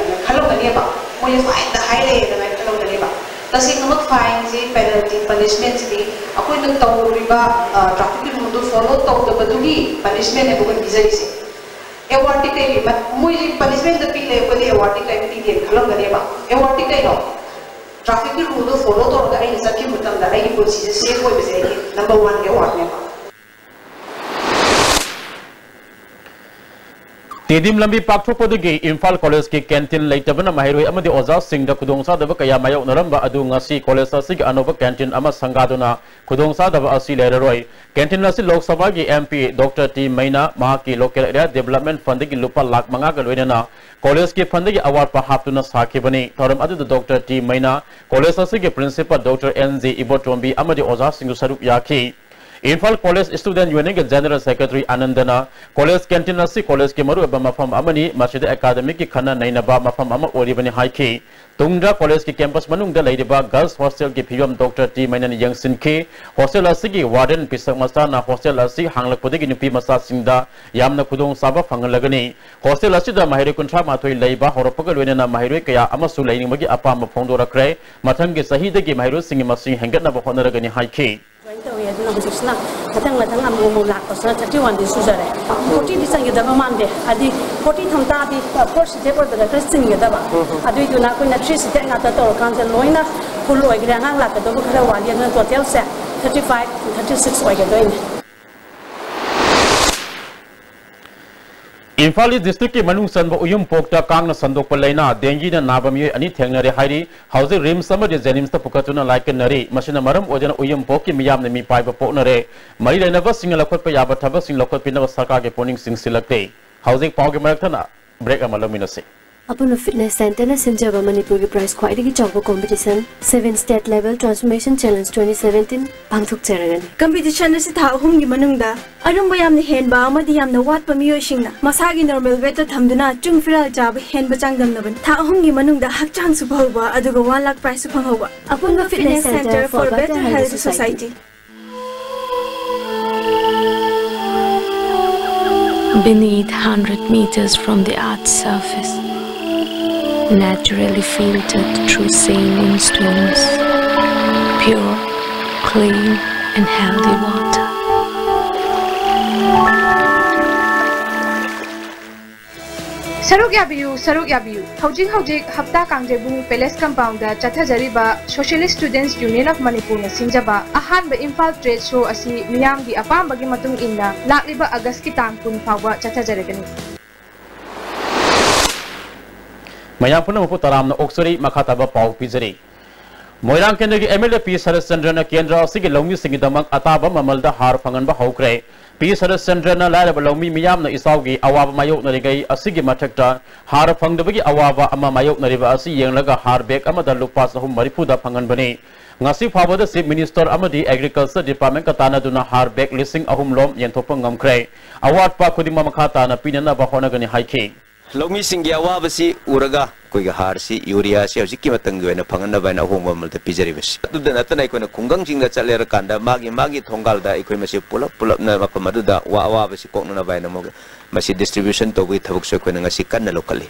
ꯈꯜꯂꯝꯒꯅꯦꯕ, ꯃꯣꯏꯁꯦ ꯐꯥꯏꯟꯗ ꯍꯥꯏ ꯂꯩꯌꯦꯅ ꯈꯜꯂꯝꯒꯅꯦꯕ꯫ ꯇꯁꯦꯡꯅꯃꯛ ꯐꯥꯏꯟꯁꯤ, ꯄꯦꯅꯜꯇꯤ, ꯄꯅꯤꯁꯃꯦꯟꯁꯤꯗꯤ ꯑꯩꯈꯣꯏꯅ ꯇꯧꯔꯤꯕ ꯇ꯭ꯔꯥꯐꯤꯛꯀꯤ ꯔꯨꯜꯗꯨ ꯐꯣꯂꯣ ꯇꯧꯗꯕꯗꯨꯒꯤ ꯄꯅꯤꯁꯃꯦꯟꯅꯦꯕ ꯑꯩꯈꯣꯏ ꯄꯤꯖꯔꯤꯁꯦ꯫ ꯑꯦꯋꯥꯔꯗꯇꯤ ꯀꯩ ꯄꯤꯕ? ꯃꯣꯏꯁꯦ ꯄꯅꯤꯁꯃꯦꯟꯗ ꯄꯤ ꯂꯩ, ꯑꯩꯈꯣꯏꯗꯤ ꯑꯦꯋꯥꯔꯗꯇꯤ ꯀꯔꯤꯝ ꯄꯤꯗꯦꯅ ꯈꯜꯂꯝꯒꯅꯦꯕ꯫ ꯑꯦꯋꯥꯔꯗꯇꯤ ꯀꯩꯅꯣ? ꯇ꯭ꯔꯥꯐꯤꯛꯀꯤ ꯔꯨꯜꯗꯣ ꯐꯣꯂꯣ ꯇꯧꯔꯒ ꯑꯩꯅ ꯆꯠꯈꯤꯕ ꯃꯇꯝꯗ ꯑꯩꯒꯤ ꯄꯨꯟꯁꯤꯁꯦ ꯁꯦꯐ ꯑꯣꯏꯕꯁꯦ ꯑꯩꯒꯤ ꯅꯝꯕꯔ ꯋꯥꯟꯒꯤ ꯑꯦꯋꯥꯔꯗꯅꯦꯕ꯫ ꯇꯤꯗꯤꯝ ꯂꯝꯕꯤ ꯄꯥꯛꯊꯣꯛꯄꯗꯒꯤ ꯏꯝꯐꯥꯜ ꯀꯣꯂꯦꯖꯀꯤ ꯀꯦꯟꯇꯤꯟ ꯂꯩꯇꯕꯅ ꯃꯍꯩꯔꯣꯏ ꯑꯃꯗꯤ ꯑꯣꯖꯥꯁꯤꯡꯗ ꯈꯨꯗꯣꯡꯆꯥꯗꯕ ꯀꯌꯥ ꯃꯥꯌꯣꯛꯅꯔꯝꯕ ꯑꯗꯨ ꯉꯁꯤ ꯀꯣꯂꯦꯖ ꯑꯁꯤꯒꯤ ꯑꯅꯧꯕ ꯀꯦꯟꯇꯤꯟ ꯑꯃ ꯁꯪꯒꯥꯗꯨꯅ ꯈꯨꯗꯣꯡꯆꯥꯗꯕ ꯑꯁꯤ ꯂꯩꯔꯔꯣꯏ꯫ ꯀꯦꯟꯇꯤꯟ ꯑꯁꯤ ꯂꯣꯛ ꯁꯚꯥꯒꯤ M P Doctor T ꯃꯩꯅꯥ ꯃꯍꯥꯛꯀꯤ Local Area Development Fund ꯗꯒꯤ ꯂꯨꯄꯥ ꯂꯥꯈ ꯃꯉꯥꯒ ꯂꯣꯏꯅꯅ ꯀꯣꯂꯦꯖꯀꯤ fund ꯗꯒꯤ ꯑꯋꯥꯠꯄ ꯍꯥꯞꯇꯨꯅ ꯁꯥꯈꯤꯕꯅꯤ꯫ ꯊꯧꯔꯝ ꯑꯗꯨꯗ Doctor T ꯃꯩꯅꯥ, ꯀꯣꯂꯦꯖ ꯑꯁꯤꯒꯤ Principal Doctor N G ꯏꯕꯣꯇꯣꯝꯕꯤ ꯑꯃꯗꯤ ꯑꯣꯖꯥꯁꯤꯡꯁꯨ ꯁꯔꯨꯛ ꯌꯥꯈꯤ꯫ ꯏꯝꯐꯥꯜ ꯀꯣꯂꯦꯖ Student Union ꯒꯤ General Secretary ꯑꯥꯅꯟꯗꯅ ꯀꯣꯂꯦꯖ ꯀꯦꯟꯇꯤꯟ ꯑꯁꯤ ꯀꯣꯂꯦꯖꯀꯤ ꯃꯔꯨꯑꯣꯏꯕ ꯃꯐꯝ ꯑꯃꯅꯤ, ꯃꯁꯤꯗ academic ꯀꯤ ꯈꯟꯅ ꯅꯩꯅꯕ ꯃꯐꯝ ꯑꯃ ꯑꯣꯏꯔꯤꯕꯅꯤ ꯍꯥꯏꯈꯤ꯫ ꯇꯨꯡꯗ ꯀꯣꯂꯦꯖꯀꯤ campus ꯃꯅꯨꯡꯗ ꯂꯩꯔꯤꯕ girls hostel ꯒꯤ ꯐꯤꯕꯝ Doctor T ꯃꯩꯅꯥꯅ ꯌꯦꯡꯁꯤꯟꯈꯤ꯫ Hostel ꯑꯁꯤꯒꯤ warden ꯄꯤꯁꯛ ꯃꯆꯥꯅ hostel ꯑꯁꯤ ꯍꯥꯡꯂꯛꯄꯗꯒꯤ ꯅꯨꯄꯤ ꯃꯆꯥꯁꯤꯡꯗ ꯌꯥꯝꯅ ꯈꯨꯗꯣꯡꯆꯥꯕ ꯐꯪꯍꯜꯂꯒꯅꯤ꯫ Hostel ꯑꯁꯤꯗ ꯃꯍꯩꯔꯣꯏ ꯀꯨꯟꯊ꯭ꯔꯥ ꯃꯥꯊꯣꯏ ꯂꯩꯕ ꯍꯧꯔꯛꯄꯒ ꯂꯣꯏꯅꯅ ꯃꯍꯩꯔꯣꯏ ꯀꯌꯥ ꯑꯃꯁꯨ ꯂꯩꯅꯤꯡꯕꯒꯤ ꯑꯄꯥꯝꯕ ꯐꯣꯡꯗꯣꯔꯛꯈ꯭ꯔꯦ꯫ ꯃꯊꯪꯒꯤ ꯆꯍꯤꯗꯒꯤ ꯃꯍꯩꯔꯣꯏꯁꯤꯡꯒꯤ ꯃꯁꯤꯡ ꯍꯦꯟꯒꯠꯅꯕ ꯍꯣꯠꯅꯔꯒꯅꯤ ꯍꯥꯏꯈꯤ꯫ Join ꯇꯧꯏ꯫ ꯑꯗꯨꯅ ꯍꯧꯖꯤꯛꯁꯤꯅ ꯃꯊꯪ ꯃꯊꯪ ꯑꯃꯨꯛ ꯑꯃꯨꯛ ꯂꯥꯛꯄꯁꯤꯅ thirty one ꯗꯤ ꯁꯨꯖꯔꯦ꯫ Forty ꯗꯤ ꯆꯪꯒꯗꯕ ꯃꯥꯟꯗꯦ꯫ ꯍꯥꯏꯗꯤ forty ꯊꯝ ꯇꯥꯔꯗꯤ, ꯑ, four seated ꯑꯣꯏꯕꯗ ꯈꯔ ꯆꯤꯟꯒꯗꯕ꯫ ꯑꯗꯨꯏꯗꯨꯅ ꯑꯩꯈꯣꯏꯅ three seated ꯉꯥꯛꯇ ꯇꯧꯔꯀꯥꯟꯁꯤꯗ ꯂꯣꯏꯅ full ꯑꯣꯏꯈ꯭ꯔꯦ꯫ ꯑꯉꯥꯡ ꯂꯥꯛꯀꯗꯕ ꯈꯔ ꯋꯥꯠꯂꯤ꯫ ꯑꯗꯨꯅ total ꯁꯦ thirty five, thirty six ꯑꯣꯏꯒꯗꯣꯏꯅꯦ꯫ Imphal ꯏꯁ ꯗꯤꯁꯇ꯭ꯔꯤꯛꯀꯤ ꯃꯅꯨꯡ ꯆꯟꯕ ꯎꯌꯨꯝꯄꯣꯛꯇ ꯀꯥꯡꯅ ꯁꯟꯗꯣꯛꯄ ꯂꯥꯏꯅꯥ ꯗꯦꯡꯒꯤꯅ ꯅꯥꯕ ꯃꯤꯑꯣꯏ ꯑꯅꯤ ꯊꯦꯡꯅꯔꯦ ꯍꯥꯏꯔꯤ꯫ ꯍꯧꯖꯤꯛ ꯔꯤꯝꯁ ꯑꯃꯗꯤ ꯖꯦꯅꯤꯝꯁꯇ ꯄꯨꯈꯠꯇꯨꯅ ꯂꯥꯏꯀꯠꯅꯔꯤ꯫ ꯃꯁꯤꯅ ꯃꯔꯝ ꯑꯣꯏꯗꯨꯅ ꯎꯌꯨꯝꯄꯣꯛꯀꯤ ꯃꯤꯌꯥꯝꯅ ꯃꯤꯄꯥꯏꯕ ꯄꯣꯛꯅꯔꯦ꯫ ꯃꯔꯤ ꯂꯩꯅꯕꯁꯤꯡꯅ ꯂꯧꯈꯠꯄ ꯌꯥꯕ ꯊꯕꯛꯁꯤꯡ ꯂꯧꯈꯠꯄꯤꯅꯕ ꯁꯔꯀꯥꯔꯒꯤ ꯄꯨꯛꯅꯤꯡ ꯆꯤꯡꯁꯤꯜꯂꯛꯂꯤ꯫ ꯍꯧꯖꯤꯛ ꯄꯥꯎꯒꯤ ꯃꯔꯛ ꯊꯠꯅ break ꯑꯃ ꯂꯧꯃꯤꯟꯅꯁꯤ꯫ ꯑꯄꯨꯟꯕ Fitness Centreꯅ ꯁꯤꯟꯖꯕ ꯃꯅꯤꯄꯨꯔꯒꯤ prize ꯈ꯭ꯋꯥꯏꯗꯒꯤ ꯆꯥꯎꯕ competition Seven State Level Transformation Challenge twenty seventeen ꯄꯥꯡꯊꯣꯛꯆꯔꯒꯅꯤ꯫ Competition ꯑꯁꯤ ꯊꯥ ꯑꯍꯨꯝꯒꯤ ꯃꯅꯨꯡꯗ ꯑꯔꯨꯝꯕ ꯌꯥꯝꯅ ꯍꯦꯟꯕ ꯑꯃꯗꯤ ꯌꯥꯝꯅ ꯋꯥꯠꯄ ꯃꯤꯑꯣꯏꯁꯤꯡꯅ ꯃꯁꯥꯒꯤ normal weightꯇ ꯊꯝꯗꯨꯅ ꯆꯨꯡ ꯐꯤꯔꯥꯜ ꯆꯥꯕ ꯍꯦꯟꯕ ꯆꯥꯡꯗꯝꯅꯕꯅꯤ꯫ ꯊꯥ ꯑꯍꯨꯝꯒꯤ ꯃꯅꯨꯡꯗ ꯍꯛꯆꯥꯡꯁꯨ ꯐꯍꯧꯕ ꯑꯗꯨꯒ one lakh prizeꯁꯨ ꯐꯪꯍꯧꯕ꯫ ꯑꯄꯨꯟꯕ Fitness Center for Better Healthy Society꯫ Beneath hundred meters from the earth's surface, naturally filtered through saline stones, pure, clean, and healthy water. ꯁꯔꯨꯛ ꯌꯥꯕꯤꯌꯨ, ꯁꯔꯨꯛ ꯌꯥꯕꯤꯌꯨ꯫ ꯍꯧꯖꯤꯛ ꯍꯧꯖꯤꯛ ꯍꯞꯇꯥ ꯀꯥꯡꯖꯩꯕꯨꯡ Palace Compoundꯗ ꯆꯠꯊꯖꯔꯤꯕ Socialist Students Union of Manipurꯅ ꯁꯤꯟꯖꯕ ꯑꯍꯥꯟꯕ ꯏꯝꯐꯥꯜ Trade Show ꯑꯁꯤ ꯃꯤꯌꯥꯝꯒꯤ ꯑꯄꯥꯝꯕꯒꯤ ꯃꯇꯨꯡ ꯏꯟꯅ ꯂꯥꯛꯂꯤꯕ Augustꯀꯤ ꯇꯥꯡ ꯀꯨꯟ ꯐꯥꯎꯕ ꯆꯠꯊꯖꯔꯒꯅꯤ꯫ ꯃꯌꯥꯝ ꯄꯨꯝꯅꯃꯛꯄꯨ ꯇꯔꯥꯝꯅ ꯑꯣꯛꯆꯔꯤ꯫ ꯃꯈꯥ ꯇꯥꯕ ꯄꯥꯎ ꯄꯤꯖꯔꯤ꯫ ꯃꯣꯏꯔꯥꯡ ꯀꯦꯟꯗ꯭ꯔꯒꯤ ꯑꯦꯝ ꯑꯦꯜ ꯑꯦ ꯄꯤ ꯁꯔꯠꯆꯟꯗ꯭ꯔꯅ ꯀꯦꯟꯗ꯭ꯔ ꯑꯁꯤꯒꯤ ꯂꯧꯃꯤꯁꯤꯡꯒꯤꯗꯃꯛ ꯑꯇꯥꯕ ꯃꯃꯜꯗ ꯍꯥꯔ ꯐꯪꯍꯟꯕ ꯍꯧꯈ꯭ꯔꯦ꯫ ꯄꯤ ꯁꯔꯠꯆꯟꯗ꯭ꯔꯅ ꯂꯥꯏꯔꯕ ꯂꯧꯃꯤ ꯃꯤꯌꯥꯝꯅ ꯏꯆꯥꯎꯒꯤ ꯑꯋꯥꯕ ꯃꯥꯌꯣꯛꯅꯔꯤꯉꯩ ꯑꯁꯤꯒꯤ ꯃꯊꯛꯇ ꯍꯥꯔ ꯐꯪꯗꯕꯒꯤ ꯑꯋꯥꯕ ꯑꯃ ꯃꯥꯌꯣꯛꯅꯔꯤꯕ ꯑꯁꯤ ꯌꯦꯡꯂꯒ ꯍꯥꯔ ꯕꯦꯒ ꯑꯃꯗ ꯂꯨꯄꯥ ꯆꯍꯨꯝ ꯃꯔꯤꯐꯨꯗ ꯐꯪꯍꯟꯕꯅꯤ꯫ ꯉꯁꯤ ꯐꯥꯎꯕꯗ ꯆꯤꯐ ꯃꯤꯅꯤꯁꯇꯔ ꯑꯃꯗꯤ ꯑꯦꯒ꯭ꯔꯤꯀꯜꯆꯔ ꯗꯤꯄꯥꯔꯠꯃꯦꯟꯠꯀ ꯇꯥꯟꯅꯗꯨꯅ ꯍꯥꯔ ꯕꯦꯒ ꯂꯤꯁꯤꯡ ꯑꯍꯨꯝ ꯂꯣꯝ ꯌꯦꯟꯊꯣꯛꯄ ꯉꯝꯈ꯭ꯔꯦ꯫ ꯑꯋꯥꯠꯄ ꯈꯨꯗꯤꯡꯃꯛ ꯃꯈꯥ ꯇꯥꯅ ꯄꯤꯅꯅꯕ ꯍꯣꯠꯅꯒꯅꯤ ꯍꯥꯏꯈꯤ꯫ ꯂꯧꯃꯤꯁꯤꯡꯒꯤ ꯑꯋꯥꯕꯁꯤ ꯎꯔꯒ ꯑꯩꯈꯣꯏꯒꯤ ꯍꯥꯔꯁꯤ, ꯌꯨꯔꯤꯌꯥꯁꯤ ꯍꯧꯖꯤꯛꯀꯤ ꯃꯇꯝꯒꯤ ꯑꯣꯏꯅ ꯐꯪꯍꯟꯅꯕ ꯍꯥꯏꯅ ꯑꯍꯣꯡꯕ ꯃꯃꯜꯗ ꯄꯤꯖꯔꯤꯕꯁꯤ꯫ ꯑꯗꯨꯗ ꯅꯠꯇꯅ ꯑꯩꯈꯣꯏꯅ ꯈꯨꯡꯒꯪꯁꯤꯡꯗ ꯆꯠꯂꯦꯔꯀꯥꯟꯗ ꯃꯥꯒꯤ ꯃꯥꯒꯤ ꯊꯣꯡꯒꯥꯜꯗ ꯑꯩꯈꯣꯏ ꯃꯁꯤ ꯄꯨꯂꯞ ꯄꯨꯂꯞꯅ ꯃꯐꯝ ꯑꯗꯨꯗ ꯋꯥ-, ꯑꯋꯥꯕꯁꯤ ꯀꯣꯛꯅꯅꯕ ꯍꯥꯏꯅ ꯑꯃꯨꯛ ꯃꯁꯤ ꯗꯤꯁꯇ꯭ꯔꯤꯕ꯭ꯌꯨꯁꯟ ꯇꯧꯕꯒꯤ ꯊꯕꯛꯁꯨ ꯑꯩꯈꯣꯏꯅ ꯉꯁꯤ ꯀꯟꯅ ꯂꯧꯈꯠꯂꯤ꯫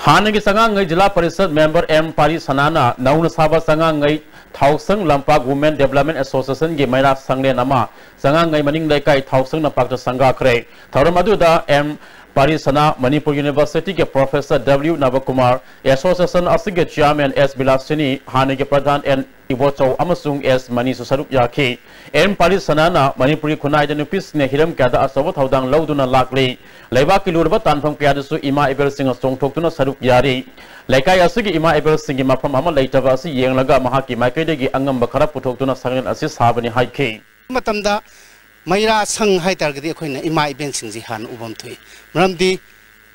ꯍꯥꯟꯅꯒꯤ ꯆꯉꯥꯡꯉꯩ ꯖꯤꯂꯥ ꯄꯔꯤꯁꯠ ꯃꯦꯝꯕꯔ ꯑꯦꯝ ꯄꯥꯔꯤ ꯁꯅꯥꯅ ꯅꯧꯅ ꯁꯥꯕ ꯆꯉꯥꯡꯉꯩ ꯊꯥꯎꯁꯪ ꯂꯝꯄꯥꯛ ꯋꯨꯃꯦꯟ ꯗꯦꯕꯂꯞꯃꯦꯟ ꯑꯦꯁꯣꯁꯤꯌꯦꯁꯟꯒꯤ ꯃꯩꯔꯥ ꯁꯪꯂꯦꯟ ꯑꯃ ꯆꯉꯥꯡꯉꯩ ꯃꯅꯤꯡ ꯂꯩꯀꯥꯏ ꯊꯥꯎꯁꯪ ꯂꯝꯄꯥꯛꯇ ꯁꯪꯒꯥꯈ꯭ꯔꯦ꯫ ꯊꯧꯔꯝ ꯑꯗꯨꯗ ꯑꯦꯝ ꯄꯥꯔꯤ ꯁꯅꯥ, ꯃꯅꯤꯄꯨꯔ ꯌꯨꯅꯤꯚꯔꯁꯤꯇꯤꯒꯤ ꯄ꯭ꯔꯣꯐꯦꯁꯔ ꯗꯕ꯭ꯂꯤꯎ ꯅꯕꯀꯨꯃꯥꯔ, ꯑꯦꯁꯣꯁꯤꯌꯦꯁꯟ ꯑꯁꯤꯒꯤ ꯆꯤꯌꯥꯔꯃꯦꯟ ꯑꯦꯁ ꯕꯤꯂꯥꯁꯤꯅꯤ, ꯍꯥꯟꯅꯒꯤ ꯄ꯭ꯔꯙꯥꯟ ꯑꯦꯟ ꯏꯕꯣꯆꯧ ꯑꯃꯁꯨꯡ ꯑꯦꯁ ꯃꯅꯤꯁꯨ ꯁꯔꯨꯛ ꯌꯥꯈꯤ꯫ ꯑꯦꯝ ꯄꯥꯔꯤ ꯁꯅꯥꯅ ꯃꯅꯤꯄꯨꯔꯒꯤ ꯈꯨꯟꯅꯥꯏꯗ ꯅꯨꯄꯤꯁꯤꯡꯅ ꯍꯤꯔꯝ ꯀꯌꯥꯗ ꯑꯆꯧꯕ ꯊꯧꯗꯥꯡ ꯂꯧꯗꯨꯅ ꯂꯥꯛꯂꯤ꯫ ꯂꯩꯕꯥꯛꯀꯤ ꯂꯨꯔꯕ ꯇꯥꯟꯐꯝ ꯀꯌꯥꯗꯁꯨ ꯏꯃꯥ ꯏꯕꯦꯜꯁꯤꯡꯅ ꯆꯣꯡꯊꯣꯛꯇꯨꯅ ꯁꯔꯨꯛ ꯌꯥꯔꯤ꯫ ꯂꯩꯀꯥꯏ ꯑꯁꯤꯒꯤ ꯏꯃꯥ ꯏꯕꯦꯜꯁꯤꯡꯒꯤ ꯃꯐꯝ ꯑꯃ ꯂꯩꯇꯕ ꯑꯁꯤ ꯌꯦꯡꯂꯒ ꯃꯍꯥꯛꯀꯤ ꯃꯥꯏꯀꯩꯗꯒꯤ ꯑꯉꯝꯕ ꯈꯔ ꯄꯨꯊꯣꯛꯇꯨꯅ ꯁꯪꯂꯦꯟ ꯑꯁꯤ ꯁꯥꯕꯅꯤ ꯍꯥꯏꯈꯤ꯫ ꯃꯇꯝꯗ ꯃꯩꯔꯥ ꯁꯪ ꯍꯥꯏ ꯇꯥꯔꯒꯗꯤ ꯑꯩꯈꯣꯏꯅ ꯏꯃꯥ ꯏꯕꯦꯜꯁꯤꯡꯁꯤ ꯍꯥꯟꯅ ꯎꯐꯝ ꯊꯣꯛꯏ꯫ ꯃꯔꯝꯗꯤ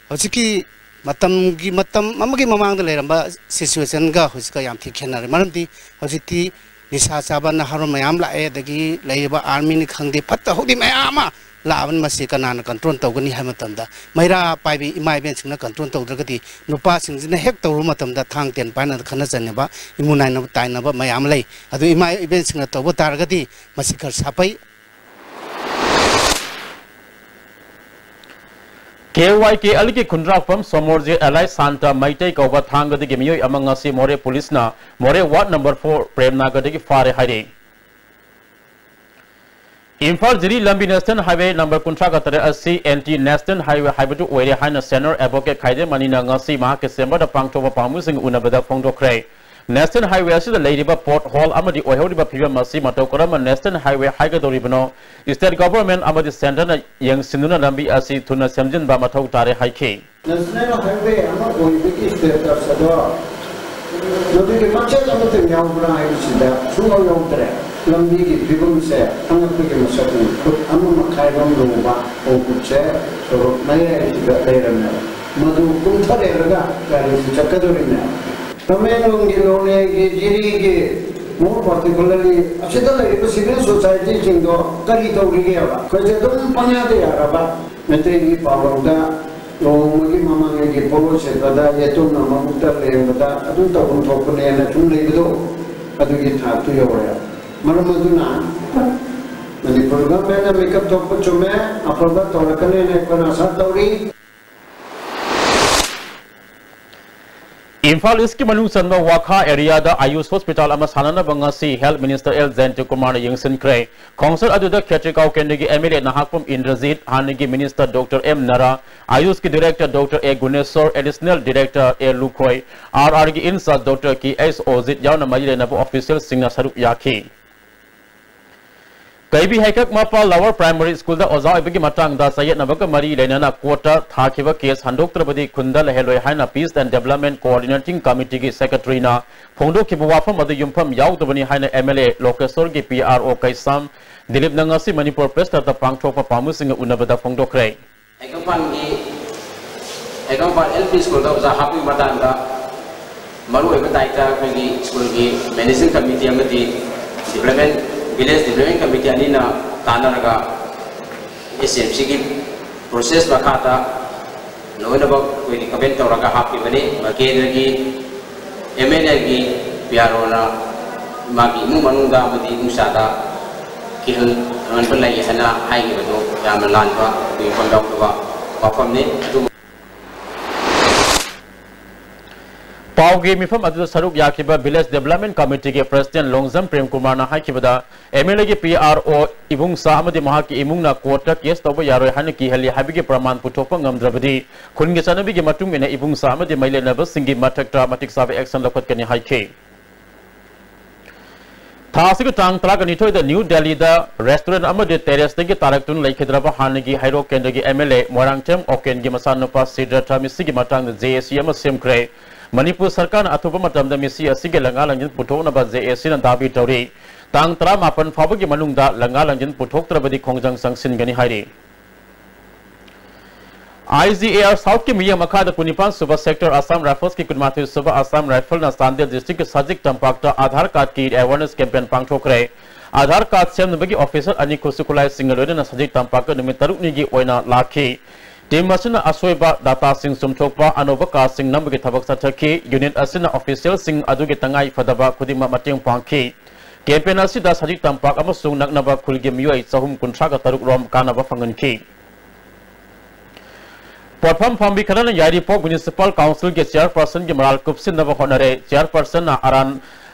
ꯍꯧꯖꯤꯛꯀꯤ ꯃꯇꯝꯒꯤ, ꯃꯇꯝ ꯑꯃꯒꯤ ꯃꯃꯥꯡꯗ ꯂꯩꯔꯝꯕ ꯁꯤꯆꯨꯋꯦꯁꯟꯒ ꯍꯧꯖꯤꯛꯀ ꯌꯥꯝ ꯊꯤ ꯈꯦꯠꯅꯔꯦ꯫ ꯃꯔꯝꯗꯤ ꯍꯧꯖꯤꯛꯇꯤ ꯅꯤꯁꯥ ꯆꯥꯕ ꯅꯍꯥꯔꯣꯜ ꯃꯌꯥꯝ ꯂꯥꯛꯑꯦ, ꯑꯗꯒꯤ ꯂꯩꯔꯤꯕ ꯑꯥꯔꯃꯤꯅꯤ ꯈꯪꯗꯦ, ꯐꯠꯇ ꯍꯥꯎꯗꯤ ꯃꯌꯥꯝ ꯑꯃ ꯂꯥꯛꯑꯕꯅꯤ꯫ ꯃꯁꯤ ꯀꯅꯥꯅ ꯀꯟꯇ꯭ꯔꯣꯜ ꯇꯧꯒꯅꯤ ꯍꯥꯏꯕ ꯃꯇꯝꯗ, ꯃꯩꯔꯥ ꯄꯥꯏꯕꯤ ꯏꯃꯥ ꯏꯕꯦꯜꯁꯤꯡꯅ ꯀꯟꯇ꯭ꯔꯣꯜ ꯇꯧꯗ꯭ꯔꯒꯗꯤ, ꯅꯨꯄꯥꯁꯤꯡꯁꯤꯅ ꯍꯦꯛ ꯇꯧꯔꯨꯕ ꯃꯇꯝꯗ ꯊꯥꯡ ꯇꯦꯟ ꯄꯥꯏꯅ ꯈꯠꯅ ꯆꯩꯅꯕ, ꯏꯃꯨꯡ ꯅꯥꯏꯅꯕ ꯇꯥꯏꯅꯕ ꯃꯌꯥꯝ ꯂꯩ꯫ ꯑꯗꯨ ꯏꯃꯥ ꯏꯕꯦꯜꯁꯤꯡꯅ ꯇꯧꯕ ꯇꯥꯔꯒꯗꯤ ꯃꯁꯤ ꯈꯔ ꯁꯥꯐꯩ꯫ ꯀꯦ ꯋꯥꯏ ꯀꯦ ꯑꯦꯜꯒꯤ ꯈꯨꯟꯗ꯭ꯔꯥꯛꯄꯝ ꯁꯣꯃꯣꯔꯖꯤꯠ ꯑꯦꯂꯥꯏꯁ ꯁꯥꯟꯇ ꯃꯩꯇꯩ ꯀꯧꯕ ꯊꯥꯡꯒꯗꯒꯤ ꯃꯤꯑꯣꯏ ꯑꯃ ꯉꯁꯤ ꯃꯣꯔꯦ ꯄꯨꯂꯤꯁꯅ ꯃꯣꯔꯦ ꯋꯥꯔꯗ ꯅꯝꯕꯔ ꯐꯣꯔ ꯄ꯭ꯔꯦꯝꯅꯥꯒꯔꯗꯒꯤ ꯐꯥꯔꯦ ꯍꯥꯏꯔꯤ꯫ ꯏꯝꯐꯥꯜ ꯖꯤꯔꯤ ꯂꯝꯕꯤ ꯅꯦꯁꯅꯦꯜ ꯍꯥꯏꯋꯦ ꯅꯝꯕꯔ ꯀꯨꯟꯊ꯭ꯔꯥꯒ ꯇꯔꯦꯠ ꯑꯁꯤ ꯑꯦꯟꯇꯤ ꯅꯦꯁꯅꯦꯜ ꯍꯥꯏꯋꯦ ꯍꯥꯏꯕꯗꯨ ꯑꯣꯏꯔꯦ ꯍꯥꯏꯅ ꯁꯦꯅꯤꯌꯔ ꯑꯦꯗꯚꯣꯀꯦꯠ ꯈꯥꯏꯗꯦꯝ ꯃꯅꯤꯅ ꯉꯁꯤ ꯃꯍꯥꯛꯀꯤ ꯆꯦꯝꯕꯔꯗ ꯄꯥꯡꯊꯣꯛꯄ ꯄꯥꯎꯃꯤꯁꯤꯡꯒ ꯎꯅꯕꯗ ꯐꯣꯡꯗꯣꯛꯈ꯭ꯔꯦ꯫ National Highway ꯑꯁꯤꯗ ꯂꯩꯔꯤꯕ pothole ꯑꯃꯗꯤ ꯑꯣꯏꯍꯧꯔꯤꯕ ꯐꯤꯕꯝ ꯑꯁꯤ ꯃꯇꯧ ꯀꯔꯝꯅ National Highway ꯍꯥꯏꯒꯗꯧꯔꯤꯕꯅꯣ? State Government ꯑꯃꯗꯤ Centreꯅ ꯌꯦꯡꯁꯤꯟꯗꯨꯅ ꯂꯝꯕꯤ ꯑꯁꯤ ꯊꯨꯅ ꯁꯦꯝꯖꯤꯟꯕ ꯃꯊꯧ ꯇꯥꯔꯦ ꯍꯥꯏꯈꯤ꯫ National Highway ꯑꯃ ꯑꯣꯏꯕꯒꯤ status ꯑꯗꯣ ꯃꯗꯨꯒꯤ ꯃꯆꯦꯠ ꯑꯃꯠꯇ ꯌꯥꯎꯕ꯭ꯔꯥ ꯍꯥꯏꯕꯁꯤꯗ ꯁꯨꯡꯌꯥꯎ ꯌꯥꯎꯗ꯭ꯔꯦ꯫ ꯂꯝꯕꯤꯒꯤ ꯐꯤꯕꯝꯁꯦ ꯑꯉꯛꯄꯒꯤ ꯃꯁꯛꯅꯤ꯫ ꯐꯨꯠ ꯑꯃ ꯃꯈꯥꯏꯔꯣꯝ ꯂꯨꯕ ꯈꯣꯡꯆꯠꯁꯦ ꯁꯣꯔꯣꯛ ꯃꯌꯥꯏꯁꯤꯗ ꯂꯩꯔꯝꯃꯦꯕ꯫ ꯃꯗꯨ ꯀꯨꯝꯊꯔꯦꯔꯒ ꯒꯥꯔꯤꯁꯤ ꯆꯠꯀꯗꯧꯔꯤꯅꯦ꯫ ꯇꯃꯦꯡꯂꯣꯡꯒꯤ, ꯅꯣꯅꯦꯒꯤ, ꯖꯤꯔꯤꯒꯤ, more particularly ꯑꯁꯤꯗ ꯂꯩꯔꯤꯕ civil societyꯁꯤꯡꯗꯣ ꯀꯔꯤ ꯇꯧꯔꯤꯒꯦꯕ? ꯑꯩꯈꯣꯏꯁꯦ ꯑꯗꯨꯝ ꯄꯪꯌꯥꯗ ꯌꯥꯔꯕ? ꯃꯩꯇꯩꯒꯤ ꯄꯥꯎꯔꯧꯗ ꯂꯨꯍꯣꯡꯕꯒꯤ ꯃꯃꯥꯡꯉꯩꯒꯤ ꯄꯣꯠꯂꯣꯏ ꯁꯦꯠꯄꯗ ꯌꯦꯇꯨꯝꯅ ꯃꯕꯨꯛꯇ ꯂꯦꯡꯕꯗ ꯑꯗꯨꯝ ꯇꯧꯐꯝ ꯊꯣꯛꯄꯅꯦꯅ ꯁꯨꯝ ꯂꯩꯕꯗꯣ, ꯑꯗꯨꯒꯤ ꯊꯥꯛꯇꯨ ꯌꯧꯔꯦ꯫ ꯃꯔꯝ ꯑꯗꯨꯅ ꯃꯅꯤꯄꯨꯔ governmentꯅ ꯃꯤꯀꯞ ꯊꯣꯛꯄ ꯆꯨꯝꯃꯦ, ꯑꯐꯕ ꯇꯧꯔꯛꯀꯅꯦꯅ ꯑꯩꯈꯣꯏꯅ ꯑꯁꯥ ꯇꯧꯔꯤ꯫ ꯏꯝꯐꯥꯜ ꯏꯁꯀꯤ ꯃꯅꯨꯡ ꯆꯟꯕ ꯋꯥꯈꯥ areaꯗ ꯑꯌꯨꯁ ꯍꯣꯁꯄꯤꯇꯥꯜ ꯑꯃ ꯁꯥꯟꯅꯅꯕ ꯉꯁꯤ Health Minister ꯑꯦꯜ ꯖꯌꯟꯇꯀꯨꯃꯥꯔꯅ ꯌꯦꯡꯁꯤꯟꯈ꯭ꯔꯦ꯫ ꯈꯣꯡꯆꯠ ꯑꯗꯨꯗ ꯈꯦꯇ꯭ꯔꯤꯒꯥꯎ ꯀꯦꯟꯗ꯭ꯔꯒꯤ MLA ꯅꯍꯥꯛꯄꯝ ꯏꯟꯗ꯭ꯔꯖꯤꯠ, ꯍꯥꯟꯅꯒꯤ Minister Doctor ꯑꯦꯝ ꯅꯔꯥ, ꯑꯌꯨꯁꯀꯤ Director Doctor A Guneshor, Additional Director A Lukhoi, RRꯒꯤ in-charge Doctor K S Ojit ꯌꯥꯎꯅ ꯃꯔꯤ ꯂꯩꯅꯕ officialꯁꯤꯡꯅ ꯁꯔꯨꯛ ꯌꯥꯈꯤ꯫ ꯀꯩꯕꯤ ꯍꯩꯀꯛ ꯃꯄꯥꯜ Lower Primary Schoolꯗ ꯑꯣꯖꯥ ꯑꯣꯏꯕꯒꯤ ꯃꯇꯥꯡꯗ ꯆꯌꯦꯠꯅꯕꯒ ꯃꯔꯤ ꯂꯩꯅꯅ courtꯇ ꯊꯥꯈꯤꯕ case ꯍꯟꯗꯣꯛꯇ꯭ꯔꯕꯗꯤ ꯈꯨꯟꯗ ꯂꯩꯍꯜꯂꯣꯏ ꯍꯥꯏꯅ Peace and Development Coordinating Committeeꯒꯤ Secretaryꯅ ꯐꯣꯡꯗꯣꯛꯈꯤꯕ ꯋꯥꯐꯝ ꯑꯗꯨ ꯌꯨꯝꯐꯝ ꯌꯥꯎꯗꯕꯅꯤ ꯍꯥꯏꯅ MLA ꯂꯣꯀꯦꯁꯣꯔꯒꯤ PRO ꯀꯩꯁꯥꯝ ꯗꯤꯂꯤꯞꯅ ꯉꯁꯤ Manipur Press Clubꯇ ꯄꯥꯡꯊꯣꯛꯄ ꯄꯥꯎꯃꯤꯁꯤꯡꯒ ꯎꯅꯕꯗ ꯐꯣꯡꯗꯣꯛꯈ꯭ꯔꯦ꯫ ꯍꯩꯀꯪꯄꯥꯟꯒꯤ, ꯍꯩꯀꯪꯄꯥꯟ L P Schoolꯗ ꯑꯣꯖꯥ ꯍꯥꯞꯄꯒꯤ ꯃꯇꯥꯡꯗ ꯃꯔꯨꯑꯣꯏꯕ ꯗꯥꯏꯇ ꯑꯩꯈꯣꯏꯒꯤ schoolꯒꯤ managing committee ꯑꯃꯗꯤ development, village development committee ꯑꯅꯤꯅ ꯇꯥꯟꯅꯔꯒ S M Cꯒꯤ process ꯃꯈꯥꯗ ꯂꯣꯏꯅꯃꯛ ꯑꯩꯈꯣꯏ recommend ꯇꯧꯔꯒ ꯍꯥꯞꯈꯤꯕꯅꯤ꯫ ꯀꯦꯟꯗ꯭ꯔꯒꯤ MLAꯒꯤ PROꯅ ꯃꯥꯒꯤ ꯏꯃꯨꯡ ꯃꯅꯨꯡꯗ ꯑꯃꯗꯤ ꯏꯃꯨꯡ ꯆꯥꯗ ꯀꯤꯍꯟ ꯈꯪꯍꯟꯕ ꯂꯩ ꯍꯥꯏꯅ ꯍꯥꯏꯈꯤꯕꯗꯨ ꯌꯥꯝꯅ ꯂꯥꯟꯕ, ꯑꯩꯈꯣꯏꯒꯤ ꯌꯨꯝꯐꯝ ꯌꯥꯎꯗꯕ ꯋꯥꯐꯝꯅꯤ꯫ ꯑꯗꯨꯕꯨ ꯄꯥꯎꯒꯤ ꯃꯤꯐꯝ ꯑꯗꯨꯗ ꯁꯔꯨꯛ ꯌꯥꯈꯤꯕ Village Development Committeeꯒꯤ President Longjam Prem ꯀꯨꯃꯥꯔꯅ ꯍꯥꯏꯈꯤꯕꯗ, MLAꯒꯤ PRO ꯏꯕꯨꯡꯁꯥ ꯑꯃꯗꯤ ꯃꯍꯥꯛꯀꯤ ꯏꯃꯨꯡꯅ courtꯇ case ꯇꯧꯕ ꯌꯥꯔꯣꯏ ꯍꯥꯏꯅ ꯀꯤꯍꯜꯂꯤ ꯍꯥꯏꯕꯒꯤ ꯄ꯭ꯔꯃꯥꯟ ꯄꯨꯊꯣꯛꯄ ꯉꯝꯗ꯭ꯔꯕꯗꯤ, ꯈꯨꯟꯒꯤ ꯆꯠꯅꯕꯤꯒꯤ ꯃꯇꯨꯡ ꯏꯟꯅ ꯏꯕꯨꯡꯁꯥ ꯑꯃꯗꯤ ꯃꯩ ꯂꯦꯟꯅꯕꯁꯤꯡꯒꯤ ꯃꯊꯛꯇ ꯃꯇꯤꯛ ꯆꯥꯕ action ꯂꯧꯈꯠꯀꯅꯤ ꯍꯥꯏꯈꯤ꯫ ꯊꯥ ꯑꯁꯤꯒꯤ ꯇꯥꯡ ꯇꯔꯥꯅꯤꯊꯣꯏꯗ ꯅ꯭ꯌꯨ ꯗꯦꯜꯂꯤꯗ restaurant ꯑꯃꯗꯤ terraceꯇꯒꯤ ꯇꯥꯔꯛꯇꯨꯅ ꯂꯩꯈꯤꯗ꯭ꯔꯕ ꯍꯥꯟꯅꯒꯤ ꯍꯩꯔꯣꯛ ꯀꯦꯟꯗ꯭ꯔꯒꯤ MLA ꯃꯣꯏꯔꯥꯡꯊꯦꯝ ꯑꯣꯀꯦꯟꯒꯤ ꯃꯆꯥꯅꯨꯄꯥ ꯁꯤꯗ꯭ꯔꯊ ꯃꯤꯁꯤꯒꯤ ꯃꯇꯥꯡꯗ JAC ꯑꯃ ꯁꯦꯝꯈ꯭ꯔꯦ꯫ ꯃꯅꯤꯄꯨꯔ ꯁꯔꯀꯥꯔꯅ ꯑꯊꯨꯕ ꯃꯇꯝꯗ ꯃꯤꯁꯤ ꯑꯁꯤꯒꯤ ꯂꯪꯉꯥ ꯂꯪꯖꯤꯟ ꯄꯨꯊꯣꯛꯅꯕ JACꯅ ꯗꯥꯕꯤ ꯇꯧꯔꯤ꯫ ꯇꯥꯡ ꯇꯔꯥꯃꯥꯄꯟ ꯐꯥꯎꯕꯒꯤ ꯃꯅꯨꯡꯗ ꯂꯪꯉꯥ ꯂꯪꯖꯤꯟ ꯄꯨꯊꯣꯛꯇ꯭ꯔꯕꯗꯤ ꯈꯣꯡꯖꯪ ꯆꯪꯁꯤꯟꯒꯅꯤ ꯍꯥꯏꯔꯤ꯫ IGAR Southꯀꯤ ꯃꯤꯠꯌꯦꯡ ꯃꯈꯥꯗ ꯀꯨꯟꯅꯤꯄꯥꯟ ꯁꯨꯕ Sector Assam Riflesꯀꯤ ꯀꯨꯟꯃꯥꯊꯣꯏ ꯁꯨꯕ Assam Riflesꯅ ꯆꯥꯟꯗꯦꯜ districtꯀꯤ ꯁꯖꯤꯛ ꯇꯝꯄꯥꯛꯇ Aadhaar cardꯀꯤ awareness campaign ꯄꯥꯡꯊꯣꯛꯈ꯭ꯔꯦ꯫ Aadhaar card ꯁꯦꯝꯅꯕꯒꯤ officer ꯑꯅꯤ ꯈꯨꯠꯁꯨ ꯈꯨꯠꯂꯥꯏꯁꯤꯡꯒ ꯂꯣꯏꯅꯅ ꯁꯖꯤꯛ ꯇꯝꯄꯥꯛꯇ ꯅꯨꯃꯤꯠ ꯇꯔꯨꯛꯅꯤꯒꯤ ꯑꯣꯏꯅ ꯂꯥꯛꯈꯤ꯫ Team ꯑꯁꯤꯅ ꯑꯁꯣꯏꯕ dataꯁꯤꯡ ꯆꯨꯝꯊꯣꯛꯄ, ꯑꯅꯧꯕ cardꯁꯤꯡ ꯅꯝꯕꯒꯤ ꯊꯕꯛ ꯆꯠꯊꯈꯤ꯫ Unit ꯑꯁꯤꯅ officialꯁꯤꯡ ꯑꯗꯨꯒꯤ ꯇꯉꯥꯏ ꯐꯗꯕ ꯈꯨꯗꯤꯡꯃꯛ ꯃꯇꯦꯡ ꯄꯥꯡꯈꯤ꯫ Campaign ꯑꯁꯤꯗ ꯁꯖꯤꯛ ꯇꯝꯄꯥꯛ ꯑꯃꯁꯨꯡ ꯅꯛꯅꯕ ꯈꯨꯜꯒꯤ ꯃꯤꯑꯣꯏ ꯆꯍꯨꯝ ꯀꯨꯟꯊ꯭ꯔꯥꯒ ꯇꯔꯨꯛ ꯔꯣꯝ ꯀꯥꯟꯅꯕ ꯐꯪꯍꯟꯈꯤ꯫ ꯄꯣꯠꯐꯝ ꯐꯝꯕꯤ ꯈꯔꯅ ꯌꯥꯏꯔꯤꯄꯣꯛ Municipal Councilꯒꯤ chairpersonꯒꯤ ꯃꯔꯥꯜ ꯀꯨꯞꯁꯤꯟꯅꯕ ꯍꯣꯠꯅꯔꯦ꯫ Chairpersonꯅ ꯑꯔꯥꯟ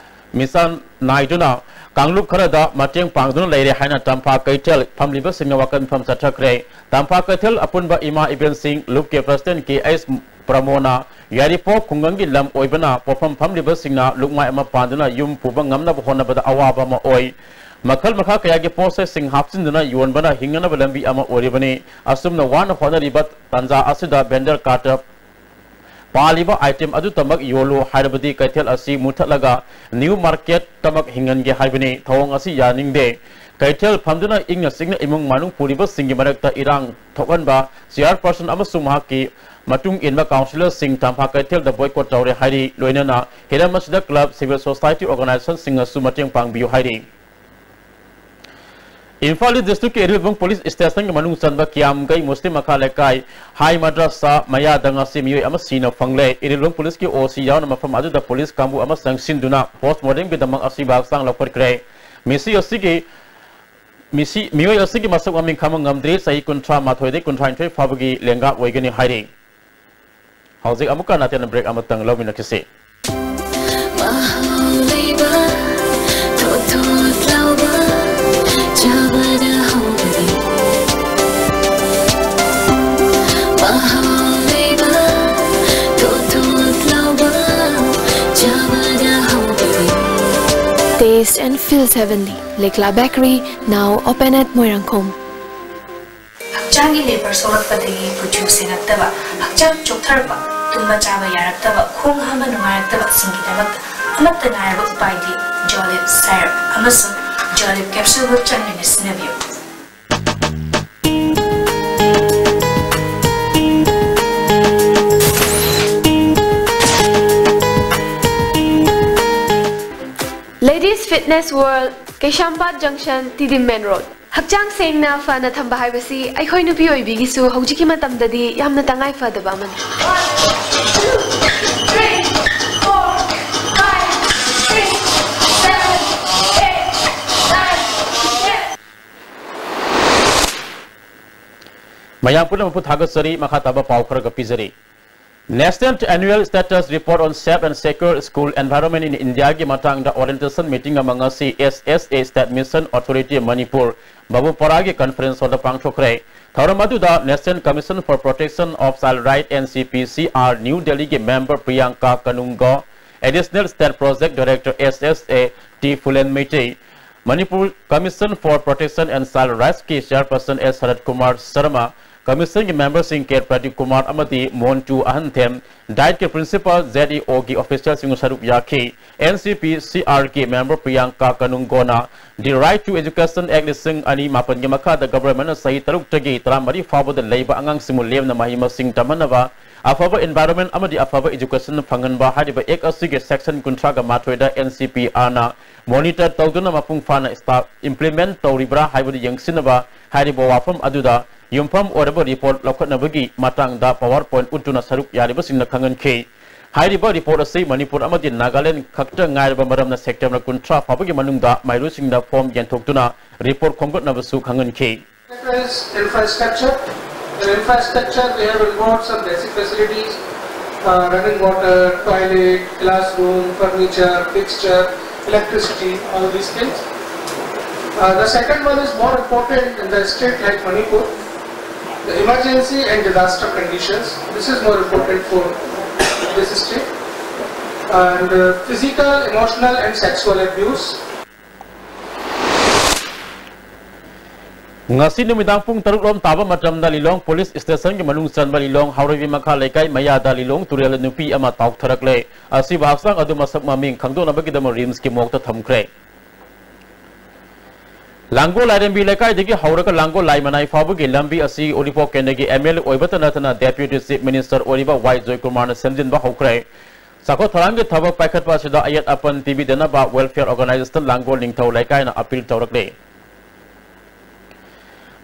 ꯃꯤꯆꯥꯟ ꯅꯥꯏꯗꯨꯅ ꯀꯥꯡꯂꯨꯞ ꯈꯔꯗ ꯃꯇꯦꯡ ꯄꯥꯡꯗꯨꯅ ꯂꯩꯔꯦ ꯍꯥꯏꯅ ꯇꯝꯐꯥ ꯀꯩꯊꯦꯜ ꯐꯝꯂꯤꯕꯁꯤꯡꯅ ꯋꯥꯀꯠ ꯃꯤꯐꯝ ꯆꯠꯊꯈ꯭ꯔꯦ꯫ ꯇꯝꯐꯥ ꯀꯩꯊꯦꯜ ꯑꯄꯨꯟꯕ ꯏꯃꯥ ꯏꯕꯦꯟꯁꯤꯡ ꯂꯨꯞꯀꯤ President ꯀꯦ ꯑꯩꯆ ꯄ꯭ꯔꯃꯣꯅ ꯌꯥꯏꯔꯤꯄꯣꯛ ꯈꯨꯡꯒꯪꯒꯤ ꯂꯝ ꯑꯣꯏꯕꯅ ꯄꯣꯠꯐꯝ ꯐꯝꯂꯤꯕꯁꯤꯡꯅ ꯂꯨꯞꯃꯥꯏ ꯑꯃ ꯄꯥꯟꯗꯨꯅ ꯌꯨꯝ ꯄꯨꯕ ꯉꯝꯅꯕ ꯍꯣꯠꯅꯕꯗ ꯑꯋꯥꯕ ꯑꯃ ꯑꯣꯏ꯫ ꯃꯈꯜ ꯃꯈꯥ ꯀꯌꯥꯒꯤ ꯄꯣꯠꯆꯩꯁꯤꯡ ꯍꯥꯞꯆꯤꯟꯗꯨꯅ ꯌꯣꯟꯕꯅ ꯍꯤꯡꯅꯅꯕ ꯂꯝꯕꯤ ꯑꯃ ꯑꯣꯏꯔꯤꯕꯅꯤ꯫ ꯑꯁꯨꯝꯅ ꯋꯥꯅ ꯍꯣꯠꯅꯔꯤꯕ ꯇꯥꯟꯖꯥ ꯑꯁꯤꯗ vendor cardꯇ ꯄꯥꯜꯂꯤꯕ item ꯑꯗꯨꯇꯃꯛ ꯌꯣꯜꯂꯨ ꯍꯥꯏꯔꯕꯗꯤ ꯀꯩꯊꯦꯜ ꯑꯁꯤ ꯃꯨꯊꯠꯂꯒ new marketꯇꯃꯛ ꯍꯤꯡꯍꯟꯒꯦ ꯍꯥꯏꯕꯅꯤ꯫ ꯊꯧꯑꯣꯡ ꯑꯁꯤ ꯌꯥꯅꯤꯡꯗꯦ꯫ ꯀꯩꯊꯦꯜ ꯐꯝꯗꯨꯅ ꯏꯪꯅ ꯆꯤꯛꯅ ꯏꯃꯨꯡ ꯃꯅꯨꯡ ꯄꯨꯔꯤꯕꯁꯤꯡꯒꯤ ꯃꯔꯛꯇ ꯏꯔꯥꯡ ꯊꯣꯛꯍꯟꯕ chairperson ꯑꯃꯁꯨꯡ ꯃꯍꯥꯛꯀꯤ ꯃꯇꯨꯡ ꯏꯟꯕ councillorꯁꯤꯡ ꯇꯝꯐꯥ ꯀꯩꯊꯦꯜꯗ boycott ꯇꯧꯔꯦ ꯍꯥꯏꯔꯤ꯫ ꯂꯣꯏꯅꯅ ꯍꯤꯔꯝ ꯑꯁꯤꯗ club, civil society organisationꯁꯤꯡꯅꯁꯨ ꯃꯇꯦꯡ ꯄꯥꯡꯕꯤꯌꯨ ꯍꯥꯏꯔꯤ꯫ ꯏꯝꯐꯥꯜ East districtꯀꯤ ꯏꯔꯤꯜꯕꯨꯡ police stationꯒꯤ ꯃꯅꯨꯡ ꯆꯟꯕ ꯀꯤꯌꯥꯝꯒꯩ ꯃꯨꯁꯂꯤꯝ ꯃꯈꯥ ꯂꯩꯀꯥꯏ ꯍꯥꯏ ꯃꯗ꯭ꯔꯁꯥ ꯃꯌꯥꯗ ꯉꯁꯤ ꯃꯤꯑꯣꯏ ꯑꯃ ꯁꯤꯅ ꯐꯪꯂꯦ꯫ ꯏꯔꯤꯜꯕꯨꯡ policeꯀꯤ OC ꯌꯥꯎꯅ ꯃꯐꯝ ꯑꯗꯨꯗ police ꯀꯥꯡꯕꯨ ꯑꯃ ꯆꯪꯁꯤꯟꯗꯨꯅ postmortemꯒꯤꯗꯃꯛ ꯑꯁꯤꯕ ꯍꯛꯆꯥꯡ ꯂꯧꯈꯠꯈ꯭ꯔꯦ꯫ ꯃꯤꯁꯤ ꯑꯁꯤꯒꯤ ꯃꯤꯁꯤ, ꯃꯤꯑꯣꯏ ꯑꯁꯤꯒꯤ ꯃꯁꯛ ꯃꯃꯤꯡ ꯈꯪꯕ ꯉꯝꯗ꯭ꯔꯤ꯫ ꯆꯍꯤ ꯀꯨꯟꯊ꯭ꯔꯥ ꯃꯥꯊꯣꯏꯗꯒꯤ ꯀꯨꯟꯊ꯭ꯔꯥ ꯅꯤꯊꯣꯏ ꯐꯥꯎꯕꯒꯤ ꯂꯦꯡꯒꯥ ꯑꯣꯏꯒꯅꯤ ꯍꯥꯏꯔꯤ꯫ ꯍꯧꯖꯤꯛ ꯑꯃꯨꯛꯀ ꯅꯥꯇꯦꯟ break ꯑꯃꯇꯪ ꯂꯧꯃꯤꯟꯅꯈꯤꯁꯤ꯫ ꯃꯍꯥꯎ ꯂꯩꯕ, ꯊꯣꯠ ꯊꯣꯠ ꯂꯥꯎꯕ, ꯆꯥꯕꯗ ꯍꯥꯎꯕꯗꯤ꯫ ꯃꯍꯥꯎ ꯂꯩꯕ, ꯊꯣꯠ ꯊꯣꯠ ꯂꯥꯎꯕ, ꯆꯥꯕꯗ ꯍꯥꯎꯕꯗꯤ꯫ Taste and feel heavenly. Likla Bakery, now open at Moirangkhom. ꯍꯛꯆꯥꯡꯒꯤ ꯂꯦꯕꯔ ꯁꯣꯛꯂꯛꯄꯗꯒꯤ ꯀꯨꯆꯨ ꯁꯦꯡꯉꯛꯇꯕ, ꯍꯛꯆꯥꯡ ꯆꯣꯛꯊꯔꯛꯄ, ꯇꯨꯝꯕ ꯆꯥꯕ ꯌꯥꯔꯛꯇꯕ, ꯈꯣꯡ ꯍꯥꯝꯕ ꯅꯨꯡꯉꯥꯏꯔꯛꯇꯕꯁꯤꯡꯒꯤꯗꯃꯛꯇ ꯑꯃꯠꯇ ꯉꯥꯏꯔꯕ ꯎꯄꯥꯏꯗꯤ ꯖꯣꯂꯤꯞ ꯁꯥꯏꯔꯞ ꯑꯃꯁꯨꯡ ꯖꯣꯂꯤꯞ ꯀꯦꯞꯁꯨꯜꯕꯨ ꯆꯥꯡ ꯅꯥꯏꯅ ꯁꯤꯖꯤꯟꯅꯕꯤꯌꯨ꯫ Ladies Fitness World, Keishampat Junction, T D M Main Road. ꯍꯛꯆꯥꯡ ꯁꯦꯡꯅ ꯐꯅ ꯊꯝꯕ ꯍꯥꯏꯕꯁꯤ ꯑꯩꯈꯣꯏ ꯅꯨꯄꯤ ꯑꯣꯏꯕꯤꯒꯤꯁꯨ ꯍꯧꯖꯤꯛꯀꯤ ꯃꯇꯝꯗꯗꯤ ꯌꯥꯝꯅ ꯇꯉꯥꯏ ꯐꯗꯕ ꯑꯃꯅꯤ꯫ ꯃꯌꯥꯝ ꯄꯨꯝꯅꯃꯛꯄꯨ ꯊꯥꯒꯠꯆꯔꯤ꯫ ꯃꯈꯥ ꯇꯥꯕ ꯄꯥꯎ ꯈꯔꯒ ꯄꯤꯖꯔꯤ꯫ National Annual Status Report on Safe and Secure School Environment in India ꯒꯤ ꯃꯇꯥꯡꯗ orientation meeting ꯑꯃ ꯉꯁꯤ S S A State Mission Authority Manipur, ꯕꯥꯕꯨꯄꯥꯔꯥꯒꯤ conference hall ꯗ ꯄꯥꯡꯊꯣꯛꯈ꯭ꯔꯦ꯫ ꯊꯧꯔꯝ ꯑꯗꯨꯗ National Commission for Protection of Child Right, N C P C R, New Delhi ꯒꯤ member Priyanka Kanungo, Additional State Project Director, S S A, T Phulen Meitei, Manipur Commission for Protection and Child Rights ꯀꯤ chairperson S Sarat Kumar Sharma, commission ꯒꯤ member ꯁꯤꯡ K Pradeep Kumar ꯑꯃꯗꯤ Montu Ahanthem, DIET ꯀꯤ principal, Z E O ꯒꯤ official ꯁꯤꯡ ꯁꯔꯨꯛ ꯌꯥꯈꯤ꯫ N C P C R ꯒꯤ member Priyanka Kanungo ꯅ The Right to Education Act ꯂꯤꯁꯤꯡ ꯑꯅꯤ ꯃꯥꯄꯟꯒꯤ ꯃꯈꯥꯗ government ꯅ ꯆꯍꯤ ꯇꯔꯨꯛꯇꯒꯤ ꯇꯔꯥꯃꯔꯤ ꯐꯥꯎꯕꯗ ꯂꯩꯕ ꯑꯉꯥꯡꯁꯤꯡꯕꯨ ꯂꯦꯝꯅ ꯃꯍꯩ ꯃꯁꯤꯡ ꯇꯝꯍꯟꯅꯕ, ꯑꯐꯕ environment ꯑꯃꯗꯤ ꯑꯐꯕ education ꯐꯪꯍꯟꯕ ꯍꯥꯏꯔꯤꯕ act ꯑꯁꯤꯒꯤ section ꯀꯨꯟꯊ꯭ꯔꯥꯒ ꯃꯥꯊꯣꯏꯗ N C P R ꯅ monitor ꯇꯧꯗꯨꯅ ꯃꯄꯨꯡ ꯐꯥꯅ ꯏꯁꯇꯥ-, implement ꯇꯧꯔꯤꯕ꯭ꯔꯥ ꯍꯥꯏꯕꯗꯨ ꯌꯦꯡꯁꯤꯟꯅꯕ ꯍꯥꯏꯔꯤꯕ ꯋꯥꯐꯝ ꯑꯗꯨꯗ ꯌꯨꯝꯐꯝ ꯑꯣꯏꯔꯕ report ꯂꯧꯈꯠꯅꯕꯒꯤ ꯃꯇꯥꯡꯗ PowerPoint ꯎꯠꯇꯨꯅ ꯁꯔꯨꯛ ꯌꯥꯔꯤꯕꯁꯤꯡꯅ ꯈꯪꯍꯟꯈꯤ꯫ ꯍꯥꯏꯔꯤꯕ report ꯑꯁꯤ ꯃꯅꯤꯄꯨꯔ ꯑꯃꯗꯤ ꯅꯥꯒꯥꯂꯦꯟ ꯈꯛꯇ ꯉꯥꯏꯔꯕ ꯃꯔꯝꯅ September ꯀꯨꯟꯊ꯭ꯔꯥ ꯐꯥꯎꯕꯒꯤ ꯃꯅꯨꯡꯗ ꯃꯍꯩꯔꯣꯏꯁꯤꯡꯗ form ꯌꯦꯟꯊꯣꯛꯇꯨꯅ report ꯈꯣꯝꯒꯠꯅꯕꯁꯨ ꯈꯪꯍꯟꯈꯤ꯫ Sector is infrastructure. In infrastructure, we have involved some basic facilities, Uh, running water, toilet, classroom, furniture, fixture, electricity, all these things. Uh, the second one is more important in the state like Manipur, the emergency and disaster conditions. This is more important for this state. And uh, physical, emotional, and sexual abuse. ꯉꯁꯤ ꯅꯨꯃꯤꯗꯥꯡ ꯄꯨꯡ ꯇꯔꯨꯛ ꯂꯣꯝ ꯇꯥꯕ ꯃꯇꯝꯗ ꯂꯤꯂꯣꯡ ꯄꯨꯂꯤꯁ ꯁ꯭ꯇꯦꯁꯟꯒꯤ ꯃꯅꯨꯡ ꯆꯟꯕ ꯂꯤꯂꯣꯡ ꯍꯥꯎꯔꯩꯕꯤ ꯃꯈꯥ ꯂꯩꯀꯥꯏ ꯃꯌꯥꯗ ꯂꯤꯂꯣꯡ ꯇꯨꯔꯦꯜꯗ ꯅꯨꯄꯤ ꯑꯃ ꯇꯥꯎꯊꯔꯛꯂꯦ꯫ ꯑꯁꯤꯕ ꯍꯛꯆꯥꯡ ꯑꯗꯨ ꯃꯁꯛ ꯃꯃꯤꯡ ꯈꯪꯗꯣꯛꯅꯕꯒꯤꯗꯃꯛ ꯔꯤꯝꯁꯀꯤ ꯃꯣꯔꯒꯇ ꯊꯝꯈ꯭ꯔꯦ꯫ ꯂꯥꯡꯒꯣꯜ ꯂꯥꯏꯔꯦꯝꯕꯤ ꯂꯩꯀꯥꯏꯗꯒꯤ ꯍꯧꯔꯒ ꯂꯥꯡꯒꯣꯜ ꯂꯥꯏꯃꯅꯥꯏ ꯐꯥꯎꯕꯒꯤ ꯂꯝꯕꯤ ꯑꯁꯤ ꯎꯔꯤꯄꯣꯛ ꯀꯦꯟꯗ꯭ꯔꯒꯤ ꯑꯦꯝ ꯑꯦꯜ ꯑꯦ ꯑꯣꯏꯕꯇ ꯅꯠꯇꯅ ꯗꯦꯄ꯭ꯌꯨꯇꯤ ꯆꯤꯐ ꯃꯤꯅꯤꯁꯇꯔ ꯑꯣꯏꯔꯤꯕ ꯋꯥꯏ ꯖꯣꯏꯀꯨꯃꯥꯔꯅ ꯁꯦꯝꯖꯤꯟꯕ ꯍꯧꯈ꯭ꯔꯦ꯫ ꯆꯥꯎꯈꯠ ꯊꯧꯔꯥꯡꯒꯤ ꯊꯕꯛ ꯄꯥꯏꯈꯠꯄ ꯑꯁꯤꯗ ꯑꯌꯦꯠ ꯑꯄꯟ ꯄꯤꯕꯤꯗꯅꯕ ꯋꯦꯜꯐꯤꯌꯔ ꯑꯣꯔꯒꯅꯥꯏꯖꯦꯁꯟ ꯂꯥꯡꯒꯣꯜ ꯅꯤꯡꯊꯧ ꯂꯩꯀꯥꯏꯅ ꯑꯄꯤꯜ ꯇꯧꯔꯛꯂꯤ꯫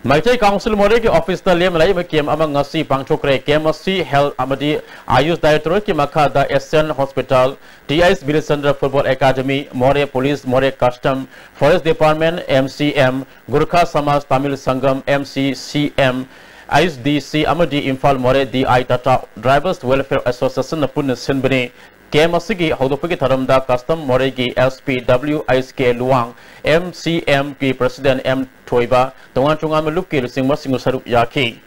ꯃꯩꯇꯩ ꯀꯥꯎꯟꯁꯤꯜ ꯃꯣꯔꯦꯒꯤ ꯑꯣꯐꯤꯁꯇ ꯂꯦꯝꯅ ꯂꯩꯕ ꯀꯦꯝ ꯑꯃ ꯉꯁꯤ ꯄꯥꯡꯊꯣꯛꯈ꯭ꯔꯦ꯫ ꯀꯦꯝ ꯑꯁꯤ ꯍꯦꯜꯊ ꯑꯃꯗꯤ ꯑꯥꯌꯨꯁ ꯗꯥꯏꯔꯦꯛꯇꯣꯔꯦꯠꯀꯤ ꯃꯈꯥꯗ Asian hospital, T H Birechandra football academy, Moreh police, Moreh custom, forest department, M C M, Gurkha Samaj Tamil ꯁꯪꯒꯝ, M C ꯁꯤ ꯑꯦꯝ, ꯑꯩꯆ ꯗꯤ ꯁꯤ ꯑꯃꯗꯤ Imphal Moreh D I Tata drivers welfare ꯑꯦꯁꯣꯁꯤꯌꯦꯁꯟꯅ ꯄꯨꯟꯅ ꯁꯤꯟꯕꯅꯤ꯫ ꯀꯦꯝ ꯑꯁꯤꯒꯤ ꯍꯧꯗꯣꯛꯄꯒꯤ ꯊꯧꯔꯝꯗ ꯀꯁꯇꯝ ꯃꯣꯔꯦꯒꯤ S P W H K Luwang, M C M ꯀꯤ ꯄ꯭ꯔꯁꯤꯗꯦꯟ ꯑꯦꯝ ꯊꯣꯏꯕ, ꯇꯣꯉꯥꯟ ꯇꯣꯉꯥꯟꯕ ꯂꯨꯞꯀꯤ ꯂꯨꯆꯤꯡꯕꯁꯤꯡꯅ ꯁꯔꯨꯛ ꯌꯥꯈꯤ꯫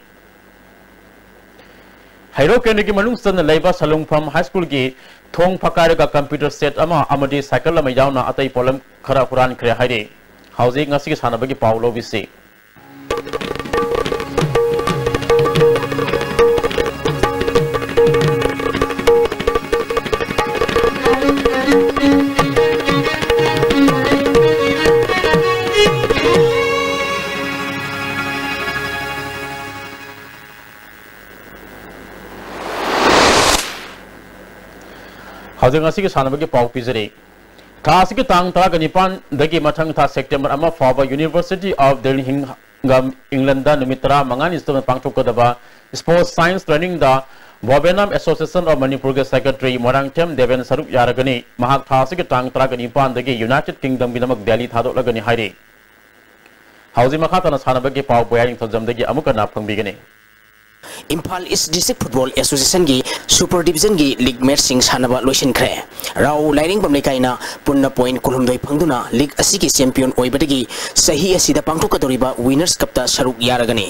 ꯍꯩꯔꯣꯛ ꯀꯦꯟꯗ꯭ꯔꯒꯤ ꯃꯅꯨꯡ ꯆꯟꯅ ꯂꯩꯕ ꯁꯂꯨꯡꯐꯝ ꯍꯥꯏ ꯁ꯭ꯀꯨꯜꯒꯤ ꯊꯣꯡ ꯐꯛꯀꯥꯏꯔꯒ ꯀꯝꯄ꯭ꯌꯨꯇꯔ ꯁꯦꯠ ꯑꯃ ꯑꯃꯗꯤ ꯁꯥꯏꯀꯜ ꯑꯃ ꯌꯥꯎꯅ ꯑꯇꯩ ꯄꯣꯠꯂꯝ ꯈꯔ ꯍꯨꯔꯥꯟꯈ꯭ꯔꯦ ꯍꯥꯏꯔꯤ꯫ ꯍꯧꯖꯤꯛ ꯉꯁꯤꯒꯤ ꯁꯥꯟꯅꯕꯒꯤ ꯄꯥꯎ ꯂꯧꯕꯤꯁꯤ꯫ ꯍꯧꯖꯤꯛ ꯉꯁꯤꯒꯤ ꯁꯥꯟꯅꯕꯒꯤ ꯄꯥꯎ ꯄꯤꯖꯔꯤ꯫ ꯊꯥ ꯑꯁꯤꯒꯤ ꯇꯥꯡ ꯇꯔꯥꯒ ꯅꯤꯄꯥꯟꯗꯒꯤ ꯃꯊꯪ ꯊꯥ ꯁꯦꯞꯇꯦꯝꯕꯔ ꯑꯃ ꯐꯥꯎꯕ University of Birmingham, England ꯗ ꯅꯨꯃꯤꯠ ꯇꯔꯥꯃꯉꯥꯅꯤ ꯆꯨꯞꯅ ꯄꯥꯡꯊꯣꯛꯀꯗꯕ Sports Science Training the Bobenam Association of Manipur ꯒꯤ ꯁꯦꯀ꯭ꯔꯦꯇꯔꯤ ꯃꯣꯏꯔꯥꯡꯊꯦꯝ ꯗꯦꯕꯦꯟ ꯁꯔꯨꯛ ꯌꯥꯔꯒꯅꯤ꯫ ꯃꯍꯥꯛ ꯊꯥ ꯑꯁꯤꯒꯤ ꯇꯥꯡ ꯇꯔꯥꯒ ꯅꯤꯄꯥꯟꯗꯒꯤ United Kingdom ꯒꯤꯗꯃꯛ ꯗꯦꯜꯂꯤ ꯊꯥꯗꯣꯛꯂꯒꯅꯤ ꯍꯥꯏꯔꯤ꯫ ꯍꯧꯖꯤꯛ ꯃꯈꯥ ꯇꯥꯅ ꯁꯥꯟꯅꯕꯒꯤ ꯄꯥꯎ ꯕꯣꯌꯥ ꯅꯤꯡꯊꯧꯖꯝꯗꯒꯤ ꯑꯃꯨꯛ ꯍꯟꯅ ꯐꯪꯕꯤꯒꯅꯤ꯫ Imphal east district football ꯑꯦꯁꯣꯁꯤꯌꯦꯁꯟꯒꯤ super ꯗꯤꯕꯤꯖꯟꯒꯤ league ꯃꯦꯠꯆꯁꯤꯡ ꯁꯥꯟꯅꯕ ꯂꯣꯏꯁꯤꯟꯈ꯭ꯔꯦ꯫ ꯔꯥꯎ ꯂꯥꯏꯔꯦꯡꯕꯝ ꯂꯩꯀꯥꯏꯅ ꯄꯨꯟꯅ ꯄꯣꯏꯟꯠ ꯀꯨꯟꯍꯨꯝꯗꯣꯏ ꯐꯪꯗꯨꯅ ꯂꯤꯒ ꯑꯁꯤꯒꯤ ꯆꯦꯝꯄꯤꯌꯟ ꯑꯣꯏꯕꯗꯒꯤ ꯆꯍꯤ ꯑꯁꯤꯗ ꯄꯥꯡꯊꯣꯛꯀꯗꯧꯔꯤꯕ ꯋꯤꯅꯔꯁ ꯀꯞꯇ ꯁꯔꯨꯛ ꯌꯥꯔꯒꯅꯤ꯫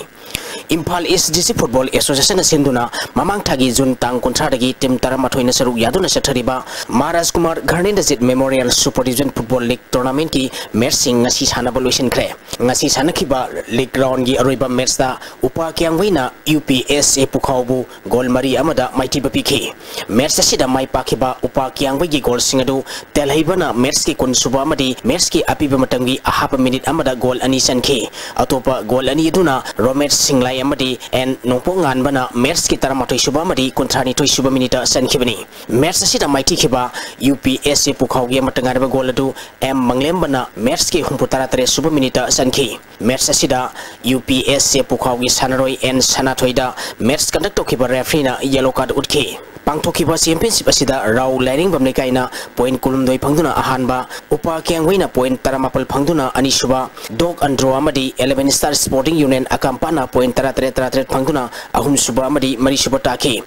ꯏꯝꯐꯥꯜ ꯏꯁ ꯗꯤꯁꯇ꯭ꯔꯤꯛ ꯐꯨꯠꯕꯣꯜ ꯑꯦꯁꯣꯁꯤꯌꯦꯁꯟꯅ ꯁꯤꯟꯗꯨꯅ ꯃꯃꯥꯡ ꯊꯥꯒꯤ ꯖꯨꯟ ꯇꯥꯡ ꯀꯨꯟꯊ꯭ꯔꯥꯗꯒꯤ ꯇꯤꯝ ꯇꯔꯥꯃꯥꯊꯣꯏꯅ ꯁꯔꯨꯛ ꯌꯥꯗꯨꯅ ꯆꯠꯊꯔꯤꯕ Maharaj Kumar Ghanendrajit memorial super division football league ꯇꯣꯔꯅꯥꯃꯦꯟꯠꯀꯤ ꯃꯦꯠꯆꯁꯤꯡ ꯉꯁꯤ ꯁꯥꯟꯅꯕ ꯂꯣꯏꯁꯤꯟꯈ꯭ꯔꯦ꯫ ꯉꯁꯤ ꯁꯥꯟꯅꯈꯤꯕ ꯂꯤꯒ ꯔꯥꯎꯟꯒꯤ ꯑꯔꯣꯏꯕ ꯃꯦꯠꯆꯇ ꯎꯄꯥ ꯀꯤꯌꯥꯡꯕꯩꯅ ꯌꯨ ꯄꯤ ꯑꯦꯁ ꯑꯦ ꯄꯨꯈꯥꯎꯕꯨ ꯒꯣꯜ ꯃꯔꯤ ꯑꯃꯗ ꯃꯥꯏꯊꯤꯕ ꯄꯤꯈꯤ꯫ ꯃꯦꯠꯆ ꯑꯁꯤꯗ ꯃꯥꯏ ꯄꯥꯛꯈꯤꯕ ꯎꯄꯥ ꯀꯤꯌꯥꯡꯕꯩꯒꯤ ꯒꯣꯜꯁꯤꯡ ꯑꯗꯨ ꯇꯦꯜꯍꯩꯕꯅ ꯃꯦꯠꯆꯀꯤ ꯀꯨꯟꯁꯨꯕ ꯑꯃꯗꯤ ꯃꯦꯠꯆꯀꯤ ꯑꯄꯤꯕ ꯃꯇꯝꯒꯤ ꯑꯍꯥꯞꯄ ꯃꯤꯅꯤꯠ ꯑꯃꯗ ꯒꯣꯜ ꯑꯅꯤ ꯆꯟꯈꯤ꯫ ꯑꯇꯣꯞꯄ ꯒꯣꯜ ꯑꯅꯤ ꯑꯗꯨꯅ ꯔꯣꯃꯦꯠ ꯁꯤꯡꯂꯥꯏ ꯑꯃꯗꯤ ꯑꯦꯟ ꯅꯣꯡꯄꯣꯛ ꯉꯥꯟꯕꯅ ꯃꯦꯠꯆꯀꯤ ꯇꯔꯥꯃꯥꯊꯣꯏ ꯁꯨꯕ ꯑꯃꯗꯤ ꯀꯨꯟꯊ꯭ꯔꯥꯅꯤꯊꯣꯏ ꯁꯨꯕ ꯃꯤꯅꯤꯠꯇ ꯆꯟꯈꯤꯕꯅꯤ꯫ ꯃꯦꯠꯆ ꯑꯁꯤꯗ ꯃꯥꯏꯊꯤꯈꯤꯕ ꯌꯨ ꯄꯤ ꯑꯦꯁ ꯑꯦ ꯄꯨꯈꯥꯎꯒꯤ ꯑꯃꯠꯇ ꯉꯥꯏꯔꯕ ꯒꯣꯜ ꯑꯗꯨ ꯑꯦꯝ ꯃꯪꯂꯦꯝꯕꯅ ꯃꯦꯠꯆꯀꯤ ꯍꯨꯝꯐꯨ ꯇꯔꯥ ꯇꯔꯦꯠ ꯁꯨꯕ ꯃꯤꯅꯤꯠꯇ ꯆꯟꯈꯤ꯫ ꯃꯦꯠꯆ ꯑꯁꯤꯗ ꯌꯨ ꯄꯤ ꯑꯦꯁ ꯑꯦ ꯄꯨꯈꯥꯎꯒꯤ ꯁꯥꯟꯅꯔꯣꯏ ꯑꯦꯟ ꯁꯅꯥꯊꯣꯏꯗ ꯃꯦꯠꯆ ꯀꯟꯗꯛ ꯇꯧꯈꯤꯕ ꯔꯦꯐ꯭ꯔꯤꯅ ꯌꯦꯂꯣ ꯀꯥꯔꯗ ꯎꯠꯈꯤ꯫ ꯄꯥꯡꯊꯣꯛꯈꯤꯕ ꯆꯦꯝꯄꯤꯌꯟꯁꯤꯞ ꯑꯁꯤꯗ ꯔꯥꯎ ꯂꯥꯏꯔꯦꯡꯕꯝ ꯂꯩꯀꯥꯏꯅ ꯄꯣꯏꯟꯠ ꯀꯨꯟꯍꯨꯝꯗꯣꯏ ꯐꯪꯗꯨꯅ ꯑꯍꯥꯟꯕ, ꯎꯄꯥ ꯀꯤꯌꯥꯡꯒꯣꯏꯅ ꯄꯣꯏꯟꯠ ꯇꯔꯥꯃꯥꯄꯜ ꯐꯪꯗꯨꯅ ꯑꯅꯤꯁꯨꯕ, ꯗꯣꯛ ꯑꯟꯗ꯭ꯔꯣ ꯑꯃꯗꯤ ꯏꯂꯦꯚꯦꯟ ꯁ꯭ꯇꯥꯔ ꯁ꯭ꯄꯣꯔꯇꯤꯡ ꯌꯨꯅꯤꯌꯟ ꯑꯀꯥꯝꯄꯥꯠꯅ ꯄꯣꯏꯟꯠ ꯇꯔꯥ ꯇꯔꯦꯠ, ꯇꯔꯥ ꯇꯔꯦꯠ ꯐꯪꯗꯨꯅ ꯑꯍꯨꯝꯁꯨꯕ ꯑꯃꯗꯤ ꯃꯔꯤꯁꯨꯕ ꯇꯥꯈꯤ꯫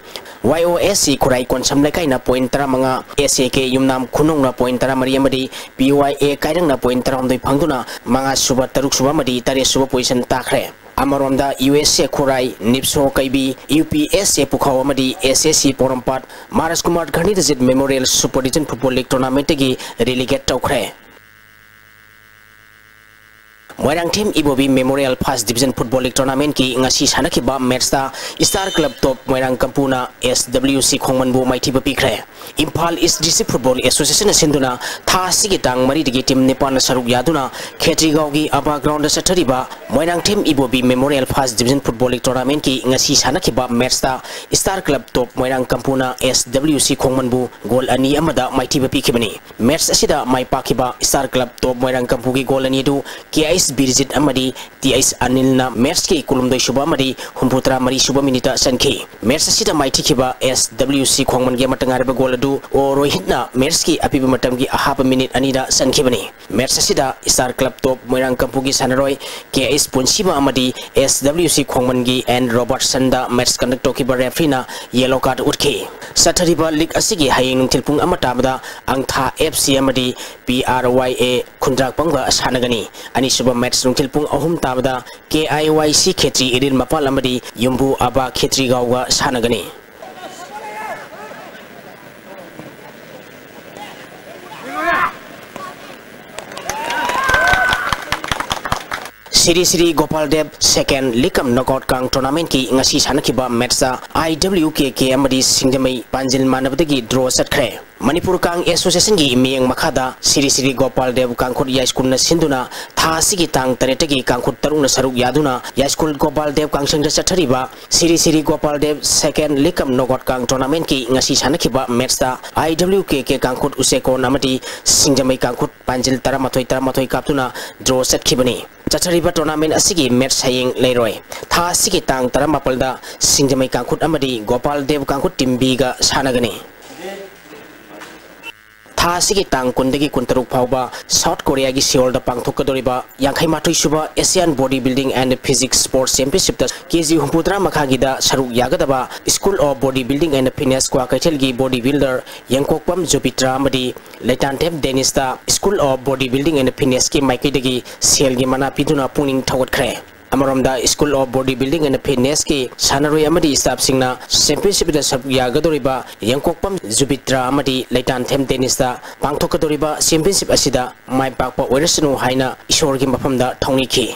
ꯋꯥꯏ ꯑꯣ ꯑꯦꯁ ꯁꯤ ꯈꯨꯔꯥꯏ ꯀꯣꯟꯁꯝ ꯂꯩꯀꯥꯏꯅ ꯄꯣꯏꯟꯠ ꯇꯔꯥꯃꯉꯥ, ꯑꯦꯁ ꯑꯦ ꯀꯦ ꯌꯨꯝꯅꯥꯝ ꯈꯨꯅꯧꯅ ꯄꯣꯏꯟꯠ ꯇꯔꯥꯃꯔꯤ ꯑꯃꯗꯤ ꯄꯤ ꯋꯥꯏ ꯑꯦ ꯀꯥꯏꯔꯪꯅ ꯄꯣꯏꯟꯠ ꯇꯔꯥꯍꯨꯝꯗꯣꯏ ꯐꯪꯗꯨꯅ ꯃꯉꯥꯁꯨꯕ, ꯇꯔꯨꯛꯁꯨꯕ ꯑꯃꯗꯤ ꯇꯔꯦꯠꯁꯨꯕ ꯄꯣꯖꯤꯁꯟ ꯇꯥꯈ꯭ꯔꯦ꯫ ꯑꯃꯔꯣꯝꯗ ꯌꯨ ꯑꯦꯁ ꯑꯦ ꯈꯨꯔꯥꯏ, ꯅꯤꯞꯁꯣ ꯀꯩꯕꯤ, ꯌꯨ ꯄꯤ ꯑꯦꯁ ꯑꯦ ꯄꯨꯈꯥꯎ ꯑꯃꯗꯤ S S C Porompat Maharaj Kumar Ghanendrajit memorial super division football league ꯇꯣꯔꯅꯥꯃꯦꯟꯠꯇꯒꯤ ꯔꯤꯂꯤꯒꯦꯠ ꯇꯧꯈ꯭ꯔꯦ꯫ Moirangthem Ibobi memorial first division football league ꯇꯣꯔꯅꯥꯃꯦꯟꯠꯀꯤ ꯉꯁꯤ ꯁꯥꯟꯅꯈꯤꯕ ꯃꯦꯠꯆꯇ ꯁ꯭ꯇꯥꯔ ꯀ꯭ꯂꯕ ꯇꯣꯞ ꯃꯣꯏꯔꯥꯡ ꯀꯝꯄꯨꯅ ꯑꯦꯁ ꯗꯕ꯭ꯂꯤꯎ ꯁꯤ ꯈꯣꯡꯃꯟꯕꯨ ꯃꯥꯏꯊꯤꯕ ꯄꯤꯈ꯭ꯔꯦ꯫ ꯏꯝꯐꯥꯜ ꯏꯁ ꯗꯤꯁꯇ꯭ꯔꯤꯛ ꯐꯨꯠꯕꯣꯜ ꯑꯦꯁꯣꯁꯤꯌꯦꯁꯟꯅ ꯁꯤꯟꯗꯨꯅ ꯊꯥ ꯑꯁꯤꯒꯤ ꯇꯥꯡ ꯃꯔꯤꯗꯒꯤ ꯇꯤꯝ ꯅꯤꯄꯥꯟꯅ ꯁꯔꯨꯛ ꯌꯥꯗꯨꯅ ꯈꯦꯇ꯭ꯔꯤꯒꯥꯎꯒꯤ ꯑꯕꯥ ꯒ꯭ꯔꯥꯎꯟꯗ ꯆꯠꯊꯔꯤꯕ Moirangthem Ibobi memorial first division football league ꯇꯣꯔꯅꯥꯃꯦꯟꯠꯀꯤ ꯉꯁꯤ ꯁꯥꯟꯅꯈꯤꯕ ꯃꯦꯠꯆꯇ ꯁ꯭ꯇꯥꯔ ꯀ꯭ꯂꯕ ꯇꯣꯞ ꯃꯣꯏꯔꯥꯡ ꯀꯝꯄꯨꯅ ꯑꯦꯁ ꯗꯕ꯭ꯂꯤꯎ ꯁꯤ ꯈꯣꯡꯃꯟꯕꯨ ꯒꯣꯜ ꯑꯅꯤ ꯑꯃꯗ ꯃꯥꯏꯊꯤꯕ ꯄꯤꯈꯤꯕꯅꯤ꯫ ꯃꯦꯠꯆ ꯑꯁꯤꯗ ꯃꯥꯏ ꯄꯥꯛꯈꯤꯕ ꯁ꯭ꯇꯥꯔ ꯀ꯭ꯂꯕ ꯇꯣꯞ ꯃꯣꯏꯔꯥꯡ ꯀꯝꯄꯨꯒꯤ ꯒꯣꯜ ꯑꯅꯤ ꯑꯗꯨ ꯀꯦ ꯑꯥꯏ ꯕꯤꯔꯖꯤꯠ ꯑꯃꯗꯤ ꯇꯤ ꯑꯩꯆ ꯑꯅꯤꯜꯅ ꯃꯦꯠꯁꯀꯤ ꯀꯨꯟꯍꯨꯝꯗꯣꯏ ꯁꯨꯕ ꯑꯃꯗꯤ ꯍꯨꯝꯐꯨꯇꯔꯥ ꯃꯔꯤ ꯁꯨꯕ ꯃꯤꯅꯤꯠꯇ ꯆꯟꯈꯤ꯫ ꯃꯦꯠꯁ ꯑꯁꯤꯗ ꯃꯥꯏꯊꯤꯈꯤꯕ ꯑꯦꯁ ꯗꯕ꯭ꯂꯤꯎ ꯁꯤ ꯈꯣꯡꯃꯟꯒꯤ ꯑꯃꯠꯇ ꯉꯥꯏꯔꯕ ꯒꯣꯜ ꯑꯗꯨ ꯑꯣ ꯔꯣꯍꯤꯠꯅ ꯃꯦꯠꯁꯀꯤ ꯑꯄꯤꯕ ꯃꯇꯝꯒꯤ ꯑꯍꯥꯞꯄ ꯃꯤꯅꯤꯠ ꯑꯅꯤꯗ ꯆꯟꯈꯤꯕꯅꯤ꯫ ꯃꯦꯠꯁ ꯑꯁꯤꯗ ꯁ꯭ꯇꯥꯔ ꯀ꯭ꯂꯕ ꯇꯣꯞ ꯃꯣꯏꯔꯥꯡꯀꯝꯄꯨꯒꯤ ꯁꯥꯟꯅꯔꯣꯏ ꯀꯦ ꯑꯩꯆ ꯄꯨꯟꯁꯤꯕ ꯑꯃꯗꯤ ꯑꯦꯁ ꯗꯕ꯭ꯂꯤꯎ ꯁꯤ ꯈꯣꯡꯃꯟꯒꯤ ꯑꯦꯟ ꯔꯣꯕꯔꯠꯁꯟꯗ ꯃꯦꯠꯁ ꯀꯟꯗꯛ ꯇꯧꯈꯤꯕ ꯔꯦꯐ꯭ꯔꯤꯅ ꯌꯦꯂꯣ ꯀꯥꯔꯗ ꯎꯠꯈꯤ꯫ ꯆꯠꯊꯔꯤꯕ ꯂꯤꯒ ꯑꯁꯤꯒꯤ ꯍꯌꯦꯡ ꯅꯨꯡꯊꯤꯜ ꯄꯨꯡ ꯑꯃ ꯇꯥꯕꯗ ꯑꯪꯊꯥ ꯑꯦꯐ ꯁꯤ ꯑꯃꯗꯤ ꯄꯤ ꯑꯥꯔ ꯋꯥꯏ ꯑꯦ ꯈꯨꯟꯗ꯭ꯔꯥꯛꯄꯝꯒ ꯁꯥꯟꯅꯒꯅꯤ꯫ ꯑꯅꯤꯁꯨꯕ ꯃꯦꯠꯁ ꯅꯨꯡꯊꯤꯜ ꯄꯨꯡ ꯑꯍꯨꯝ ꯇꯥꯕꯗ ꯀꯦ ꯑꯥꯏ ꯋꯥꯏ ꯁꯤ ꯈꯦꯇ꯭ꯔꯤ ꯏꯔꯤꯜ ꯃꯄꯥꯜ ꯑꯃꯗꯤ ꯌꯨꯝꯕꯨ ꯑꯕꯥ ꯈꯦꯇ꯭ꯔꯤꯒꯥꯎꯒ ꯁꯥꯟꯅꯒꯅꯤ꯫ ꯁꯤꯔꯤ ꯁꯤꯔꯤ ꯒꯣꯄꯥꯜ ꯗꯦꯕ ꯁꯦꯀꯦꯟ ꯂꯤꯒ ꯀꯝ ꯅꯣꯛꯑꯥꯎꯠ ꯀꯥꯡ ꯇꯣꯔꯅꯥꯃꯦꯟꯠꯀꯤ ꯉꯁꯤ ꯁꯥꯟꯅꯈꯤꯕ ꯃꯦꯠꯁꯇ ꯑꯥꯏ ꯗꯕ꯭ꯂꯤꯎ ꯀꯦ ꯀꯦ ꯑꯃꯗꯤ ꯁꯤꯡꯖꯃꯩ ꯄꯥꯟꯖꯤꯜ ꯃꯥꯟꯅꯕꯗꯒꯤ ꯗ꯭ꯔꯣ ꯆꯠꯈ꯭ꯔꯦ꯫ ꯃꯅꯤꯄꯨꯔ ꯀꯥꯡ ꯑꯦꯁꯣꯁꯤꯌꯦꯁꯟꯒꯤ ꯃꯤꯠꯌꯦꯡ ꯃꯈꯥꯗ ꯁꯤꯔꯤ ꯁꯤꯔꯤ ꯒꯣꯄꯥꯜ ꯗꯦꯕ ꯀꯥꯡꯈꯨꯠ ꯌꯥꯏꯁ꯭ꯀꯨꯜꯅ ꯁꯤꯟꯗꯨꯅ ꯊꯥ ꯑꯁꯤꯒꯤ ꯇꯥꯡ ꯇꯔꯦꯠꯇꯒꯤ ꯀꯥꯡꯈꯨꯠ ꯇꯔꯨꯛꯅ ꯁꯔꯨꯛ ꯌꯥꯗꯨꯅ ꯌꯥꯏꯁ꯭ꯀꯨꯜ ꯒꯣꯄꯥꯜ ꯗꯦꯕ ꯀꯥꯡꯁꯪꯗ ꯆꯠꯊꯔꯤꯕ ꯁꯤꯔꯤ ꯁꯤꯔꯤ ꯒꯣꯄꯥꯜ ꯗꯦꯕ ꯁꯦꯀꯦꯟ ꯂꯤꯒ ꯀꯝ ꯅꯣꯛꯑꯥꯎꯠ ꯀꯥꯡ ꯇꯣꯔꯅꯥꯃꯦꯟꯠꯀꯤ ꯉꯁꯤ ꯁꯥꯟꯅꯈꯤꯕ ꯃꯦꯠꯁꯇ ꯑꯥꯏ ꯗꯕ꯭ꯂꯤꯎ ꯀꯦ ꯀꯦ ꯀꯥꯡꯈꯨꯠ ꯎꯆꯦꯀꯣꯟ ꯑꯃꯗꯤ ꯁꯤꯡꯖꯃꯩ ꯀꯥꯡꯈꯨꯠ ꯄꯥꯟꯖꯤꯜ ꯇꯔꯥꯃꯥꯊꯣꯏ ꯇꯔꯥꯃꯥꯊꯣꯏ ꯀꯥꯞꯇꯨꯅ ꯗ꯭ꯔꯣ ꯆꯠꯈꯤꯕꯅꯤ꯫ ꯆꯠꯊꯔꯤꯕ ꯇꯣꯔꯅꯥꯃꯦꯟꯠ ꯑꯁꯤꯒꯤ ꯃꯦꯠꯁ ꯍꯌꯦꯡ ꯂꯩꯔꯣꯏ꯫ ꯊꯥ ꯑꯁꯤꯒꯤ ꯇꯥꯡ ꯇꯔꯥꯃꯥꯄꯜꯗ ꯁꯤꯡꯖꯃꯩ ꯀꯥꯡꯈꯨꯠ ꯑꯃꯗꯤ ꯒꯣꯄꯥꯜ ꯗꯦꯕ ꯀꯥꯡꯈꯨꯠ ꯇꯤꯝ ꯕꯤꯒ ꯁꯥꯟꯅꯒꯅꯤ꯫ ꯊꯥ ꯑꯁꯤꯒꯤ ꯇꯥꯡ ꯀꯨꯟꯗꯒꯤ ꯀꯨꯟꯇꯔꯨꯛ ꯐꯥꯎꯕ ꯁꯥꯎꯠ ꯀꯣꯔꯤꯌꯥꯒꯤ ꯁꯤꯑꯣꯜꯗ ꯄꯥꯡꯊꯣꯛꯀꯗꯧꯔꯤꯕ ꯌꯥꯡꯈꯩ ꯃꯥꯊꯣꯏ ꯁꯨꯕ Asian body building and physique sports ꯆꯦꯝꯄꯤꯌꯟꯁꯤꯞꯇ ꯀꯦ ꯖꯤ ꯍꯨꯝꯐꯨꯇꯔꯥ ꯃꯈꯥꯒꯤꯗ ꯁꯔꯨꯛ ꯌꯥꯒꯗꯕ school of body building and fitness ꯀ꯭ꯋꯥꯀꯩꯊꯦꯜꯒꯤ ꯕꯣꯗꯤ ꯕꯤꯜꯗꯔ ꯌꯦꯡꯀꯣꯛꯄꯝ ꯖꯨꯄꯤꯇ꯭ꯔꯥ ꯑꯃꯗꯤ ꯂꯩꯇꯥꯟꯊꯦꯝ ꯗꯦꯅꯤꯁꯇ school of body building and ꯐꯤꯠꯅꯦꯁꯀꯤ ꯃꯥꯏꯀꯩꯗꯒꯤ ꯁꯦꯜꯒꯤ ꯃꯅꯥ ꯄꯤꯗꯨꯅ ꯄꯨꯛꯅꯤꯡ ꯊꯧꯒꯠꯈ꯭ꯔꯦ꯫ ꯑꯃꯔꯣꯝꯗ school of body building and ꯐꯤꯠꯅꯦꯁꯀꯤ ꯁꯥꯟꯅꯔꯣꯏ ꯑꯃꯗꯤ ꯁ꯭ꯇꯥꯐꯁꯤꯡꯅ ꯆꯦꯝꯄꯤꯌꯟꯁꯤꯞꯇ ꯁꯔꯨꯛ ꯌꯥꯒꯗꯧꯔꯤꯕ ꯌꯦꯡꯀꯣꯛꯄꯝ ꯖꯨꯕꯤꯇ꯭ꯔꯥ ꯑꯃꯗꯤ ꯂꯩꯇꯥꯟꯊꯦꯝ ꯗꯦꯅꯤꯁꯇ ꯄꯥꯡꯊꯣꯛꯀꯗꯧꯔꯤꯕ ꯆꯦꯝꯄꯤꯌꯟꯁꯤꯞ ꯑꯁꯤꯗ ꯃꯥꯏ ꯄꯥꯛꯄ ꯑꯣꯏꯔꯁꯅꯨ ꯍꯥꯏꯅ ꯏꯁꯣꯔꯒꯤ ꯃꯐꯝꯗ ꯊꯧꯅꯤꯈꯤ꯫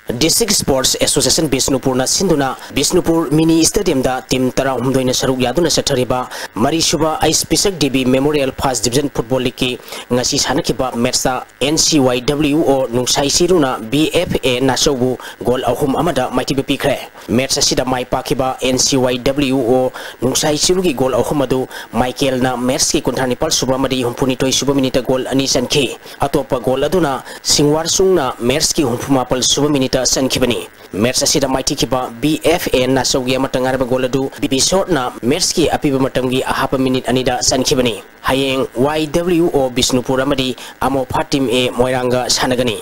District Sports Association ꯕꯤꯁꯅꯨꯄꯨꯔꯅ ꯁꯤꯟꯗꯨꯅ ꯕꯤꯁꯅꯨꯄꯨꯔ Mini Stadiumꯗ team ꯇꯔꯥꯍꯨꯝꯗꯣꯏꯅ ꯁꯔꯨꯛ ꯌꯥꯗꯨꯅ ꯆꯠꯊꯔꯤꯕ ꯃꯔꯤꯁꯨꯕ H Pishak Devi Memorial First Division Football Leagueꯀꯤ ꯉꯁꯤ ꯁꯥꯟꯅꯈꯤꯕ matchꯇ N C Y W O ꯅꯨꯡꯁꯥꯏ ꯆꯤꯔꯨꯅ B F A ꯅꯥꯆꯧꯕꯨ goal ꯑꯍꯨꯝ ꯑꯃꯗ ꯃꯥꯏꯊꯤꯕ ꯄꯤꯈ꯭ꯔꯦ꯫ Match ꯑꯁꯤꯗ ꯃꯥꯏ ꯄꯥꯛꯈꯤꯕ N C Y W O ꯅꯨꯡꯁꯥꯏ ꯆꯤꯔꯨꯒꯤ goal ꯑꯍꯨꯝ ꯑꯗꯨ ꯃꯥꯏꯀꯦꯜꯅ matchꯀꯤ ꯀꯨꯟꯊ꯭ꯔꯥ ꯅꯤꯄꯥꯜ ꯁꯨꯕ ꯑꯃꯗꯤ ꯍꯨꯝꯐꯨ ꯅꯤꯊꯣꯏ ꯁꯨꯕ minuteꯇ goal ꯑꯅꯤ ꯆꯟꯈꯤ꯫ ꯑꯇꯣꯞꯄ goal ꯑꯗꯨꯅ ꯁꯤꯡꯋꯥꯔ ꯁꯨꯡꯅ matchꯀꯤ ꯍꯨꯝꯐꯨ ꯃꯥꯄꯜ ꯁꯨꯕ minuteꯇ ꯆꯟꯈꯤꯕꯅꯤ꯫ Match ꯑꯁꯤꯗ ꯃꯥꯏꯊꯤꯈꯤꯕ B F A ꯅꯥꯆꯧꯒꯤ ꯑꯃꯠꯇ ꯉꯥꯏꯔꯕ goal ꯑꯗꯨ ꯕꯤꯁꯣꯠꯅ matchꯀꯤ ꯑꯄꯤꯕ ꯃꯇꯝꯒꯤ ꯑꯍꯥꯞꯄ minute ꯑꯅꯤꯗ ꯆꯟꯈꯤꯕꯅꯤ꯫ ꯍꯌꯦꯡ Y W O ꯕꯤꯁꯅꯨꯄꯨꯔ ꯑꯃꯗꯤ ꯑꯃꯣꯐꯥ team A ꯃꯣꯏꯔꯥꯡꯒ ꯁꯥꯟꯅꯒꯅꯤ꯫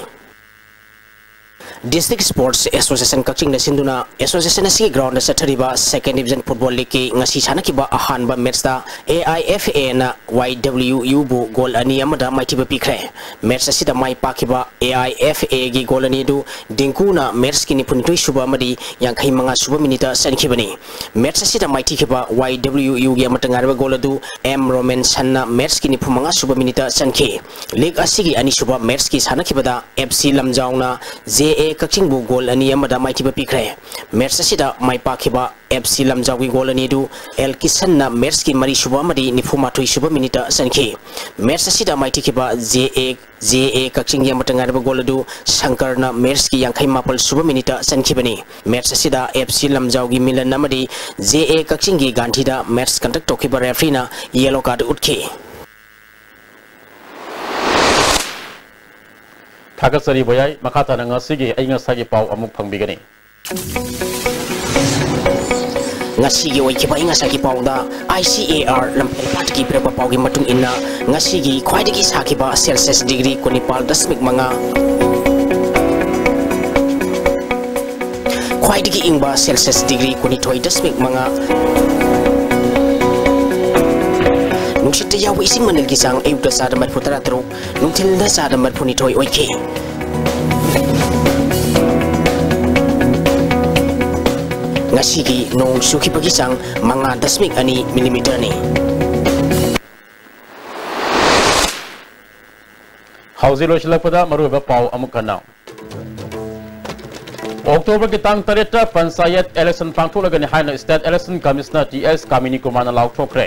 District Sports Association ꯀꯛꯆꯤꯡꯅ ꯁꯤꯟꯗꯨꯅ association ꯑꯁꯤꯒꯤ groundꯗ ꯆꯠꯊꯔꯤꯕ Second Division Football Leagueꯀꯤ ꯉꯁꯤ ꯁꯥꯟꯅꯈꯤꯕ ꯑꯍꯥꯟꯕ matchꯇ A I F Aꯅ Y W Uꯕꯨ goal ꯑꯅꯤ ꯑꯃꯗ ꯃꯥꯏꯊꯤꯕ ꯄꯤꯈ꯭ꯔꯦ꯫ Match ꯑꯁꯤꯗ ꯃꯥꯏ ꯄꯥꯛꯈꯤꯕ A I F Aꯒꯤ goal ꯑꯅꯤ ꯑꯗꯨ ꯗꯤꯡꯀꯨꯅ matchꯀꯤ ꯅꯤꯐꯨꯅꯤꯊꯣꯏ ꯁꯨꯕ ꯑꯃꯗꯤ ꯌꯥꯡꯈꯩ ꯃꯉꯥ ꯁꯨꯕ minuteꯇ ꯆꯟꯈꯤꯕꯅꯤ꯫ Match ꯑꯁꯤꯗ ꯃꯥꯏꯊꯤꯈꯤꯕ Y W Uꯒꯤ ꯑꯃꯠꯇ ꯉꯥꯏꯔꯕ goal ꯑꯗꯨ M Romansonꯅ matchꯀꯤ ꯅꯤꯐꯨ ꯃꯉꯥ ꯁꯨꯕ minuteꯇ ꯆꯟꯈꯤ꯫ League ꯑꯁꯤꯒꯤ ꯑꯅꯤꯁꯨꯕ matchꯀꯤ ꯁꯥꯟꯅꯈꯤꯕꯗ F C ꯂꯝꯖꯥꯎꯅ J A ꯀꯛꯆꯤꯡꯕꯨ goal ꯑꯅꯤ ꯑꯃꯗ ꯃꯥꯏꯊꯤꯕ ꯄꯤꯈ꯭ꯔꯦ꯫ Match ꯑꯁꯤꯗ ꯃꯥꯏ ꯄꯥꯛꯈꯤꯕ F C ꯂꯝꯖꯥꯎꯒꯤ goal ꯑꯅꯤ ꯑꯗꯨ L ꯀꯤꯁꯟꯅ matchꯀꯤ ꯃꯔꯤꯁꯨꯕ ꯑꯃꯗꯤ ꯅꯤꯐꯨ ꯃꯥꯊꯣꯏ ꯁꯨꯕ minuteꯇ ꯆꯟꯈꯤ꯫ Match ꯑꯁꯤꯗ ꯃꯥꯏꯊꯤꯈꯤꯕ J A, J A ꯀꯛꯆꯤꯡꯒꯤ ꯑꯃꯠꯇ ꯉꯥꯏꯔꯕ goal ꯑꯗꯨ ꯁꯪꯀꯔꯅ matchꯀꯤ ꯌꯥꯡꯈꯩ ꯃꯥꯄꯜ ꯁꯨꯕ minuteꯇ ꯆꯟꯈꯤꯕꯅꯤ꯫ Match ꯑꯁꯤꯗ F C ꯂꯝꯖꯥꯎꯒꯤ ꯃꯤꯂꯟ ꯑꯃꯗꯤ J A ꯀꯛꯆꯤꯡꯒꯤ ꯒꯥꯟꯙꯤꯗ match conduct ꯇꯧꯈꯤꯕ refereeꯅ yellow card ꯎꯠꯈꯤ꯫ ꯊꯥꯒꯠꯆꯔꯤ ꯕꯣꯌꯥꯏ꯫ ꯃꯈꯥ ꯇꯥꯅ ꯉꯁꯤꯒꯤ ꯑꯏꯪ ꯑꯁꯥꯒꯤ ꯄꯥꯎ ꯑꯃꯨꯛ ꯐꯪꯕꯤꯒꯅꯤ꯫ ꯉꯁꯤꯒꯤ ꯑꯣꯏꯈꯤꯕ ꯑꯏꯪ ꯑꯁꯥꯒꯤ ꯄꯥꯎꯗ I C A R ꯂꯝꯐꯦꯜ ꯄꯥꯠꯀꯤ ꯄꯤꯔꯛꯄ ꯄꯥꯎꯒꯤ ꯃꯇꯨꯡ ꯏꯟꯅ, ꯉꯁꯤꯒꯤ ꯈ꯭ꯋꯥꯏꯗꯒꯤ ꯁꯥꯈꯤꯕ Celsius degree ꯀꯨꯟꯅꯤꯄꯥꯜ ꯗꯁꯃꯤꯛ ꯃꯉꯥ, ꯈ꯭ꯋꯥꯏꯗꯒꯤ ꯏꯪꯕ Celsius degree ꯀꯨꯟꯅꯤꯊꯣꯏ ꯗꯁꯃꯤꯛ ꯃꯉꯥ, ꯅꯨꯡꯁꯤꯠꯇ ꯌꯥꯎꯕ ꯏꯁꯤꯡ ꯃꯅꯤꯜꯒꯤ ꯆꯥꯡ ꯑꯌꯨꯛꯇ ꯆꯥꯗ ꯃꯔꯤꯐꯨ ꯇꯔꯥ ꯇꯔꯨꯛ, ꯅꯨꯡꯊꯤꯜꯗ ꯆꯥꯗ ꯃꯔꯤꯐꯨ ꯅꯤꯊꯣꯏ ꯑꯣꯏꯈꯤ꯫ ꯉꯁꯤꯒꯤ ꯅꯣꯡ ꯆꯨꯈꯤꯕꯒꯤ ꯆꯥꯡ ꯃꯉꯥ ꯗꯁꯃꯤꯛ ꯑꯅꯤ millimeterꯅꯤ꯫ ꯍꯧꯖꯤꯛ ꯂꯣꯏꯁꯤꯜꯂꯛꯄꯗ ꯃꯔꯨꯑꯣꯏꯕ ꯄꯥꯎ ꯑꯃꯨꯛ ꯍꯟꯅ꯫ ꯑꯣꯛꯇꯣꯕꯔꯒꯤ ꯇꯥꯡ ꯇꯔꯦꯠꯇ ꯄꯟꯆꯥꯌꯠ election ꯄꯥꯡꯊꯣꯛꯂꯒꯅꯤ ꯍꯥꯏꯅ State Election Commissioner T S ꯀꯥꯃꯤꯅꯤ ꯀꯨꯃꯥꯔꯅ ꯂꯥꯎꯊꯣꯛꯈ꯭ꯔꯦ꯫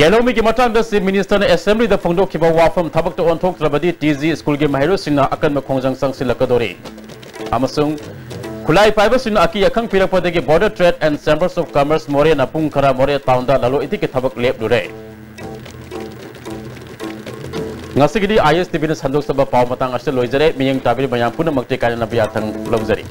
ꯌꯦꯜꯍꯧꯃꯤꯒꯤ ꯃꯇꯥꯡꯗ Chief Ministerꯅ Assemblyꯗ ꯐꯣꯡꯗꯣꯛꯈꯤꯕ ꯋꯥꯐꯝ ꯊꯕꯛꯇ ꯑꯣꯟꯊꯣꯛꯇ꯭ꯔꯕꯗꯤ T G schoolꯒꯤ ꯃꯍꯩꯔꯣꯏꯁꯤꯡꯅ ꯑꯀꯟꯕ ꯈꯣꯡꯖꯪ ꯆꯪꯁꯤꯜꯂꯛꯀꯗꯣꯔꯤ꯫ ꯑꯃꯁꯨꯡ ꯈꯨꯠꯂꯥꯏ ꯄꯥꯏꯕꯁꯤꯡꯅ ꯑꯀꯤ ꯑꯈꯪ ꯄꯤꯔꯛꯄꯗꯒꯤ Border Trade and Chambers of Commerce ꯃꯣꯔꯦꯅ ꯄꯨꯡ ꯈꯔ ꯃꯣꯔꯦ townꯗ ꯂꯂꯣꯟ ꯏꯇꯤꯛꯀꯤ ꯊꯕꯛ ꯂꯦꯞꯂꯨꯔꯦ꯫ ꯉꯁꯤꯒꯤꯗꯤ ISTVꯅ ꯁꯟꯗꯣꯛꯆꯕ ꯄꯥꯎ ꯃꯇꯥꯡ ꯑꯁꯤꯗ ꯂꯣꯏꯖꯔꯦ꯫ ꯃꯤꯠꯌꯦꯡ ꯇꯥꯕꯤꯔꯤꯕ ꯃꯌꯥꯝ ꯄꯨꯝꯅꯃꯛꯇ ꯀꯥꯏꯅꯅꯕ ꯌꯥꯊꯪ ꯂꯧꯖꯔꯤ꯫